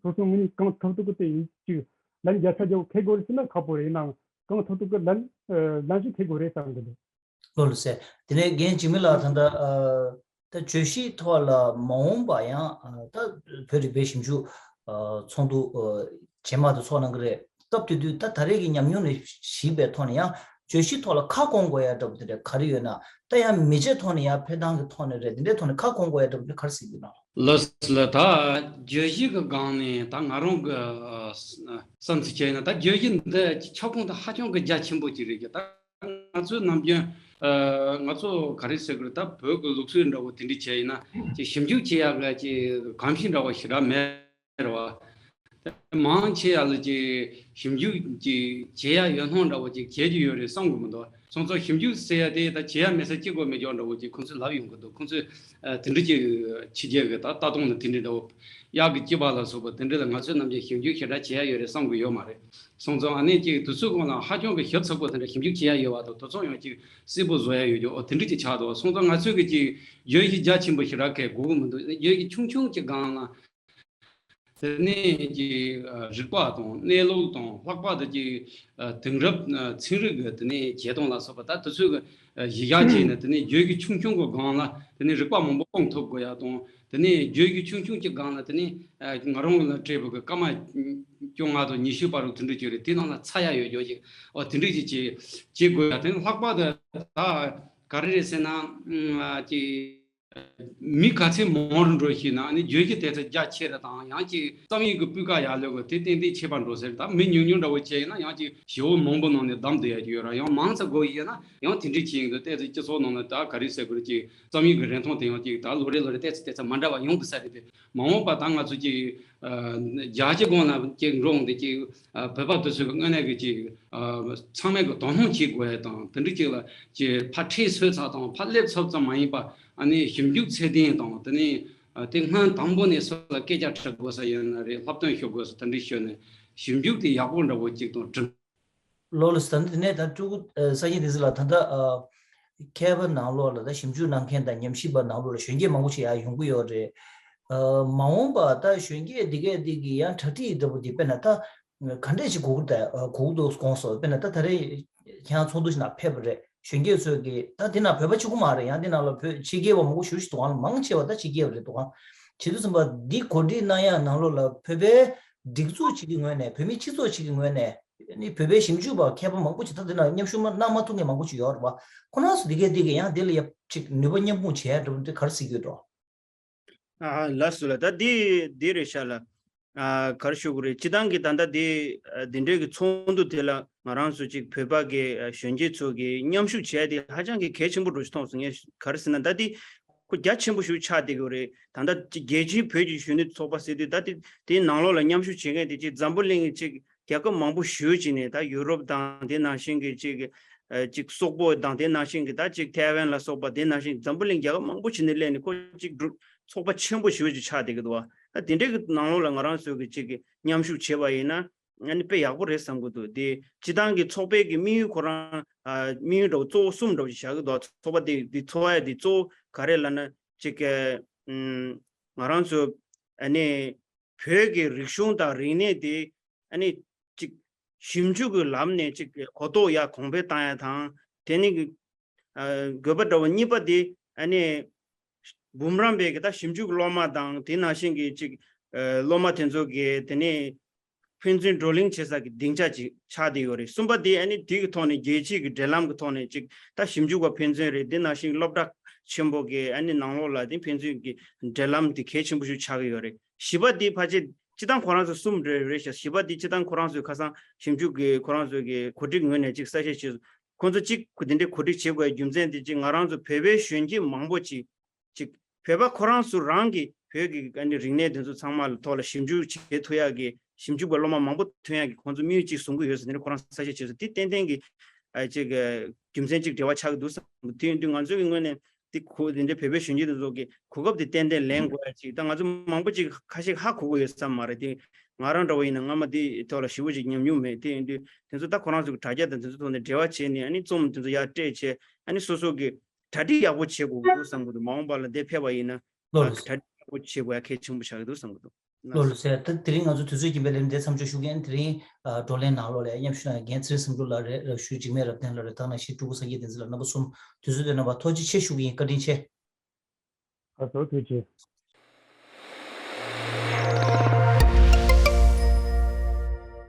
སོ་སོའི་ངོས་ནས་གང་ཐུབ་ཐུབ་ཀྱིས་དེ་ཡིན་ཅིག་ལན་བརྒྱ་ཆ་བརྒྱ་འཁེལ་དགོས་རེད་ཟེར་ན་ཁག་པོ་རེད། ཡིན་ནའང་གང་ཐུབ་ཐུབ་ཀྱིས་ལན་ཨ་ལན་ཞིག་འཁེལ་དགོས་རེད་བསམ་གྱི་འདུག། ལགས་ལགས་སེ། དེ་ནས་རྒན་འཇིགས་མེད་ལགས། ད་ལྟ་ཨ། ད་བརྗོད་གཞིའི་ཐོག་ལ་མ་འོངས་པ་ཡང་ཨ་ད་བོད་རིག་པའི་ཞིབ་འཇུག་ཨ་ཚོགས་འདུ་ཨ་རྗེས་མ་དེ་ཚོགས་གནང་གི་རེད། སྐབས་དེ་དུས་ད་ད་རེས་ཀྱི་ཉམས་མྱོང་ནས་གཞིགས་པའི་ཐོག་ནས་ཡང་བརྗོད་གཞིའི་ཐོག་ལ་ཁ་སྐོང་དགོས་ཡ་འདྲ་པོ་དེ་འདྲ་ག་རེ་ཡོད་ན། ད་ཡང་མི་ཚེ་ཐོག་ནས་ཡང་འཕེལ་སྟངས་ཀྱི་ཐོག་ནས་རེད། དེ་འདྲའི་ཐོག་ནས་ཁ་སྐོང་དགོས་ཡ་འདྲ་པོ་དེ་ག་རེ་གཟིགས་འདུག་ན། ལགས་ལགས། ད་བརྗོད་གཞི་གི་སྒང་ནས་ད་ང་རང་གི་ཨ་བསམ་ཚུལ་བྱས་ན། ད་བརྗོད་གཞི་འདི་ཁྱབ་ཁོངས་དེ་ཧ་ཅང་གི་རྒྱ་ཆེན་པོ་ཅིག་རེད་ཀྱི། ད་ང་ཚོའི་ནམ་རྒྱུན་ཨ་ང་ཚོ་ག་རེ་ཟེར་དགོས་རེད། ད་བོད་ཀྱི་ལུགས་སྲོལ་འདྲ་བོ་དེ་འདྲ་བྱས་ཡིན་ན་ཅིག་ཞིབ་འཇུག་བྱེད་ཡག་གི་ཅིག་གོམས་གཤིས་འདྲ་བོ་ཞེ་དྲག་མེད་རེད་བ། དེ་མང་ཆེ་ཡག་ལ་ཅིག་ཞིབ་འཇུག་ཅིག་བྱེད་ཡག་ཡོད་སྣང་འདྲ་བོ་ཅིག་བྱེད་ཀྱི་ཡོད་རེད་བསམ་གྱི་མི་འདུག། སོང་ཙང་ཞིབ་འཇུག་ཟེར་ཡག་དེ་ད་བྱེད་ཡག་མེད་ས་ཅི་དགོས་མེད་ཀྱང་འདྲ་བོ་ཅིག་ཁོང་ཚོས་ལབ་ཡོང་གི་འདུག། ཁོང་ཚོས་ཨ་དེ་འདྲ་ཅིག་ཕྱི་རྒྱལ་གྱི་ད་ལྟ་སྟངས་ནི་དེ་འདྲ་འདྲ་བོ། གཡག་གི་སྐྱེས་པ་ལ་སོགས་པ་དེ་འདྲ་ལ་ང་ཚོས་ནམ་རྒྱུན་ཞིབ་འཇུག་ཞེ་དྲག་བྱེད་ཡ་ཡོད་རེད་བསམ་གྱི་ཡོད་མ་རེད། སོང་ཙང་ཨ་ནི་ཅིག་དུས་ཚོད་སྒང་ལ་ཧ་ཅང་གི་ཞིབ་ཚགས་པོ་དེ་འདྲ་ཞིབ་འཇུག་བྱེད་ཡ་ཡོད་པ་དང་། དེ་ཚོ་ཡང་ཅིག་གསལ་པོ་བཟོ་ཡ་ཡོད་རྒྱུ་འོ་དེ་འདྲ་ཅིག་ཆགས་འདུག། སོང་ཙང་ང་ཚོས་གི་ཅིག་བརྗོད་གཞི་རྒྱ་ཆེན་པོ་ཞེ་དྲག་གི་དགོས་ཀྱི་མི་འདུག། བརྗོད་གཞི་ཆུང་ཆུང་ཅིག་སྒང་ལ། དེ་ནས་ཀྱི་རིག་པ་དང་གནས་ལུགས་དང་། ལྷག་པར་དུ་ཀྱི་དེང་རབས་ཚན་རིག་གི་དེ་ནས་བྱེད་སྟངས་ལ་སོགས་པ། ད་དེ་ཚོའི་གི་གཞི་བཞག་བྱས་ནས། དེ་ནས་བརྗོད་གཞི་ཆུང་ཆུང་གི་སྒང་ལ་དེ་ནས་རིག་པ་མང་པོ་སྤུངས་ཐུབ་དགོས་ཡ་དང་། དེ་ནས་བརྗོད་གཞི་ཆུང་ཆུང་གི་སྒང་ལ་དེ་ནས་ང་རང་ལ་སྤྲད་པའི་གི་སྐར་མ་བཅོ་ལྔ་དང་ཉི་ཤུ་བར་དུ་དེ་འདྲ་ཅིག་རེད། དེ་ནང་ལ་ཚར་ཡ་ཡོད་རྒྱུ་ཅིག། འོ་དེ་འདྲ་ཅིག་བྱེད་བྱེད་དགོས་ཡ། དེ་ནས་ལྷག་པར་དུ་ད་ག་རེ་རེད་ཟེར་ན། ཨ་ཀྱི། མི་ག་ཚད་མང་རུ་འགྲོ་ཞིག་ན་ནི་བརྗོད་གཞི་དེ་ཚོ་རྒྱ་ཆེ་རུ་དང་། ཡང་ཅིག་རྩོམ་ཡིག་གི་སྤུས་ཀ་ཡག་ལོས་གི་དེ་ཏན་ཏན་ཆེ་བར་འགྲོ་ཟེར། ད་མི་ཉུང་ཉུང་འདྲ་བོ་བྱས་ཡིན་ན་ཡང་ཅིག་ཞེ་པོ་མང་པོ་ནང་ནས་བདམས་བསྡད་ཡ་ཅིག་ཡོད་ར། ཡང་མང་ཙམ་དགོས་ཡིན་ན་ཡང་དེ་འདྲ་ཅིག་ཡིན་འདུག། ཏོག་ཙམ་སྤྱི་ཚོགས་ནང་ལ་ད་ག་རེ་ཟེར་དགོས་རེད། ཅིག་རྩོམ་ཡིག་གི་རིན་ཐང་དེ་ཡང་ཅིག་ད་ལོ་རེ་ལོ་རེ་ཏོག་ཙམ་ཏོག་ཙམ་མ་འདྲ་བ་ཡོང་འདུག་ས་རེད་དེ། མ་འོངས་པ་ད་ང་ཚོ་ཅིག་ཨ་རྒྱ་ཆེ་སྒང་ལ་ཅིག་འགྲོ་འོང་དེ་ཅིག་ཨ་བོད་པ་དེ་ཚོའི་དངོས་གནས་ཀྱི་ཅིག་ཨ་ཚང་མས་ཀྱི་དོ་སྣང་བྱེད་དགོས་ཡ་དང་། དེ་འདྲ་ཅིག་ལ་ཅིག་ཕར་ཁྲིད་སོང་ཙང་དང་ཕར་སླེབས་ཚར་ཙམ་མ་ཡིན་པ། ཨ་ནི་ཞིབ་འཇུག་ཚད་ལྡན་དང་། དེ་ནས་ཨ་དེ་སྔོན་དང་པོ་ནས་སུ་ལ་སྐད་ཆ་དྲི་དགོས་ས་ཡིན་ན་རེད། སློབ་སྟོན་ཞུ་དགོས་ས་དེ་འདྲ་ཞུས་ནས་ཞིབ་འཇུག་དེ་ཡག་པོ་འདྲ་བོ་ཅིག་དང་བསྒྲུབས། ལགས་ལགས་སོ། དེ་ནས་ད་སྤྲུལ་སྐུ་ཨ་སངས་རྒྱས་བསྟན་འཛིན་ལགས། ད་ལྟ་ཨ་མཁས་པ་ནང་ལོགས་ལ་ད་ཞིབ་འཇུག་གནང་མཁན་དང་ཉམས་ཞིབ་པ་ནང་ལོགས་ལ་གཞོན་སྐྱེས་མང་པོ་ཞིག་ཡར་ཡོང་གི་ཡོད་རེད། ཨ་མ་འོངས་པ་ད་གཞོན་སྐྱེས་འདི་གས་འདི་གི་ཡང་གྲ་སྒྲིག་འདྲ་པོ་འདི་དཔེར་ན་ད་ག་འདྲས་ཞིག་དགོས་ཀྱི་ད་ཨ་དགོས་ཀྱི་འདུག་དགོངས་སོ། དཔེར་ན་ད་ད་རེས་ཁྱེད་རང་ཚོགས་འདུ་ཞིག་ནང་ཕེབས་པ་རེད། གཞོན་སྐྱེས་ཚོས་ཀྱི་ད་དེ་ན་བོད་པ་གཅིག་པུ་མ་རེད། ཡང་དེ་ནང་ལ་བོད་ཕྱི་རྒྱལ་བ་མང་པོ་ཞེ་པོ་ཞིག་འདུག་ག་མང་ཆེ་བ་ད་ཕྱི་རྒྱལ་བ་རེད་འདུག་ག་བྱེད་དུས་ཙམ་པ་འདི་གོ་སྒྲིག་གནང་ཡ་ནང་ལོགས་ལ་བོད་པའི་སྒྲིག་འཛུགས་གཅིག་གི་ངོས་ནས་བོད་མི་སྤྱི་ཚོགས་གཅིག་གི་ངོས་ནས་ནི་བོད་པའི་ཞིབ་འཇུག་པ་མཁས་པ་མང་པོ་ཞིག་ད་དེ་ན་མཉམ་ཞུགས་མ་གནང་མ་ཐུབ་མཁན་མང་པོ་ཞིག་ཡོད་རེད་བ། ཁོ་རང་ཚོ་འདི་གས་འདི་གས་ཡང་དེ་ལ་ཡ་ཅིག་ནུས་པ་མཉམ་སྤུངས་བྱས་འགྲོ་འདི་ག་རེ་ཟེར་གྱི་ཡོད་འགྲོ། ཨ་ལགས་སོ་ལགས། ད་འདི་འདི་རེད་ཤག་ལགས། ཨ་ག་རེ་ཞུ་དགོས་རེད། སྤྱི་བཏང་གི་ད་ལྟ་འདི་ཨ་འདི་འདྲའི་གི་ཚོགས་འདུ་དེ་ལ་ང་རང་ཚོ་ཅིག་བོད་པ་གི་ཨ་གཞོན་སྐྱེས་ཚོ་གི་མཉམ་ཞུགས་བྱས་ཏེ་ཧ་ཅང་གི་གལ་ཆེན་པོ་འདྲ་ཞིག་མཐོང་སོང་། ངས་ག་རེ་ཟེར་ན་ད་འདི་ཁོ་རྒྱ་ཆེན་པོ་ཞིག་ཆགས་བསྡད་ཀྱི་ཡོད་རེད། ད་ལྟ་ཅིག་རྒྱལ་སྤྱིའི་བོད་ཀྱི་གཞོན་ནུ་ཚོགས་པ་ཟེར་དུས་ད་འདི་དེའི་ནང་ལོགས་ལ་མཉམ་ཞུགས་བྱེད་མཁན་དེ་ཅིག་འཛམ་བུ་གླིང་གི་ཅིག་རྒྱལ་ཁབ་མང་པོ་ཞེ་ཅིག་ནས་ད་ཡུ་རོབ་དང་དེ་ནང་བཞིན་གྱི་ཅིག་ཨ་ཅིག་སོག་པོ་དང་དེ་ནང་བཞིན་གྱི་ད་ཅིག་ཐའེ་ཝན་ལ་སོགས་པ་དེ་ནང་བཞིན་འཛམ་བུ་གླིང་རྒྱལ་ཁབ་མང་པོ་ཞིག་ནས་སླེབས་ནས་ཁོ་ཅིག་འགྲོ་ཚོགས་པ་ཆེན་པོ་ཞེ་ཅིག་ཆགས་བསྡད་ཀྱི་འདུག་བ། ད་དེ་འདྲའི་གི་ནང་ལོགས་ལ་ང་རང་ཚོའི་གི་ཅིག་གི་མཉམ་ཞུགས་བྱས་པ་ཡིན་ན་ཨ་ནི་དཔེ་ཡག་པོ་རེད་བསམ་གྱི་འདུག་དེ་སྤྱི་བཏང་གི་ཚོགས་པའི་གི་དམིགས་ཡུལ་ཁོ་རང་ཨ་དམིགས་ཡུལ་འདྲ་བོ་གཙོ་བོ་གསུམ་འདྲ་བོ་ཞིག་བཞག་གི་འདུག་ཚོགས་པ་དེ་དེ་ཚོགས་ཡ་དེ་གཙོ་བོ་ག་རེ་ལབ་ན་ཅིག་གི་ཨུམ་ང་རང་ཚོ་ཨ་ནི་བོད་ཀྱི་རིག་གཞུང་དང་རིག་གནས་དེ་ཨ་ནི་ཅིག་ཞིབ་འཇུག་གི་ལམ་ནས་ཅིག་གོ་རྟོགས་ཡར་གོང་འཕེལ་བཏང་ཡ་དང་། དེ་ནི་ཨ་དགོས་པ་འདྲ་བོ་གཉིས་པ་དེ་ཨ་ནི་འབུམ་རམས་པའི་གི་ད་ཞིབ་འཇུག་སློབ་མ་དང་དེ་ནང་བཞིན་གྱི་ཅིག་ཨ་སློབ་མ་དེ་ཚོ་གི་དེ་ནི་ཕན་ཚུན་བགྲོ་གླེང་བྱེད་ས་གི་སྡིངས་ཆ་ཅིག་ཆགས་བསྡད་ཡོད་རེད། གསུམ་པ་དེ་ཨ་ནི་དེ་གི་ཐོག་ནས་རྒྱལ་སྤྱིའི་གི་འབྲེལ་ལམ་གི་ཐོག་ནས་ཅིག་ད་ཞིབ་འཇུག་པ་ཕན་ཚུན་རེད། དེ་ནང་བཞིན་སློབ་གྲྭ་ཆེན་པོ་གི་ཨ་ནི་ནང་ལོགས་ལ་དེ་ཕན་ཚུན་གྱི་འབྲེལ་ལམ་དེ་གལ་ཆེན་པོ་ཞིག་ཆགས་ཀྱི་ཡོད་རེད། བཞི་པ་དེ་ཕལ་ཆེར་སྤྱི་བཏང་ཁོ་རང་ཚོ་གསུམ་རེ་རེ་ཤག་བཞི་པ་དེ་སྤྱི་བཏང་ཁོ་རང་ཚོའི་ཁ་སང་ཞིབ་འཇུག་གི་ཁོ་རང་ཚོའི་གི་གོ་སྒྲིག་ངོས་ནས་ཅིག་གསལ་བཤད་བྱས་སོང་། ཁོང་ཚོ་གཅིག་དེ་འདྲའི་གོ་སྒྲིག་བྱེད་དགོས་རྒྱུ་མཚན་དེ་གཅིག་ང་རང་ཚོ་བོད་པའི་གཞོན་སྐྱེས་མང་པོ་ཅིག་ཅིག་བོད་པ་ཁོ་རང་ཚོ་རང་གི་བོད་ཀྱི་ཨ་ནི་རིག་གནས་དེ་ཚོ་ཚང་མ་ལ་ཐོག་ལ་ཞིབ་འཇུག་བྱེད་ཐུབ་ཡག་གི་ཞིབ་འཇུག་པ་སློབ་མ་མང་པོ་ཐོན་ཡག་གི་ཁོང་ཚོ་དམིགས་ཡུལ་གཅིག་བཟུང་གི་ཡོད་ཟེར་དེ་འདྲ་ཁོ་རང་གསལ་བཤད་བྱས་སོང་། དེ་ཏན་ཏན་གྱི་ཨ་ཅིག་རྒྱུ་མཚན་གཅིག་འབྲེལ་བ་ཆགས་ཀྱི་འདུག་བསམ། དེ་ཡིན་དུས་ང་ཚོའི་གི་ངོས་ནས་དེ་གོ་དེ་འདྲའི་བོད་པའི་གཞོན་སྐྱེས་དེ་ཚོ་གི་གོ་སྐབས་དེ་ཏན་ཏན་ལེན་དགོས་ཡ་ཅིག་ད་ང་ཚོ་མང་པོ་ཅིག་ཁ་ཤས་ཧ་གོ་གི་ཡོད་ས་མ་རེད། དེ་ང་རང་འདྲ་བོ་ཡིན་ན་སྔ་མ་དེ་ཐོག་ལ་ཞེ་པོ་ཅིག་ཉམས་མྱོང་མེད། དེ་ཡིན་དུས་དེ་ཚོ་ད་ཁོ་རང་ཚོ་གི་དྲ་རྒྱ་དང་དེ་ཚོ་ཐོག་ནས་འབྲེལ་བ་བྱས་ནས་ཨ་ནི་རྩོམ་དེ་ཚོ་ཡར་སྤྲད་བྱས་ཨ་ནི་སོ་སོ་གི་གྲ་སྒྲིག་ཡག་པོ་བྱེད་དགོས་ཀྱི་འདུག་བསམ་གྱི་འདུག་མ་འོངས་པ་ལ་འདིར་ཕེབས་པ་ཡིན་ན་ལོ་ལ་གྲ་སྒྲིག་ཡག་པོ་བྱེད་དགོས་ཡ་གལ་ཆེན་པོ་ཆགས་ཀྱི་འདུག་བསམ་གྱི་འདུག་ལགས་ལགས་སོ། སོ་ཡ་ད་དེ་རིང་ང་ཚོ་དུས་ཚོད་རྐྱེན་པས་ལས་རིམ་འདི་མཚམས་འཇོག་ཞུ་གི་ཡིན། དེ་རིང་ཨ་བགྲོ་གླེང་ནང་ལོགས་ལ་མཉམ་ཞུགས་གནང་མཁན་ཚེ་རིང་བསམ་གྲུབ་ལགས་རེད། རབ་ཞུ་འཇིགས་མེད་རབ་བརྟན་ལགས་རེད། ད་ནང་བཞིན་སྤྲུལ་སྐུ་སངས་རྒྱས་བསྟན་འཛིན་ལགས། རྣམ་པ་གསུམ་དུས་ཚོད་བཏོན་གནང་བར་ཐུགས་རྗེ་ཆེ་ཞུ་གི་ཡིན། བཀའ་དྲིན་ཆེ། ཁ་སོ་ཐུགས་རྗེ་ཆེ།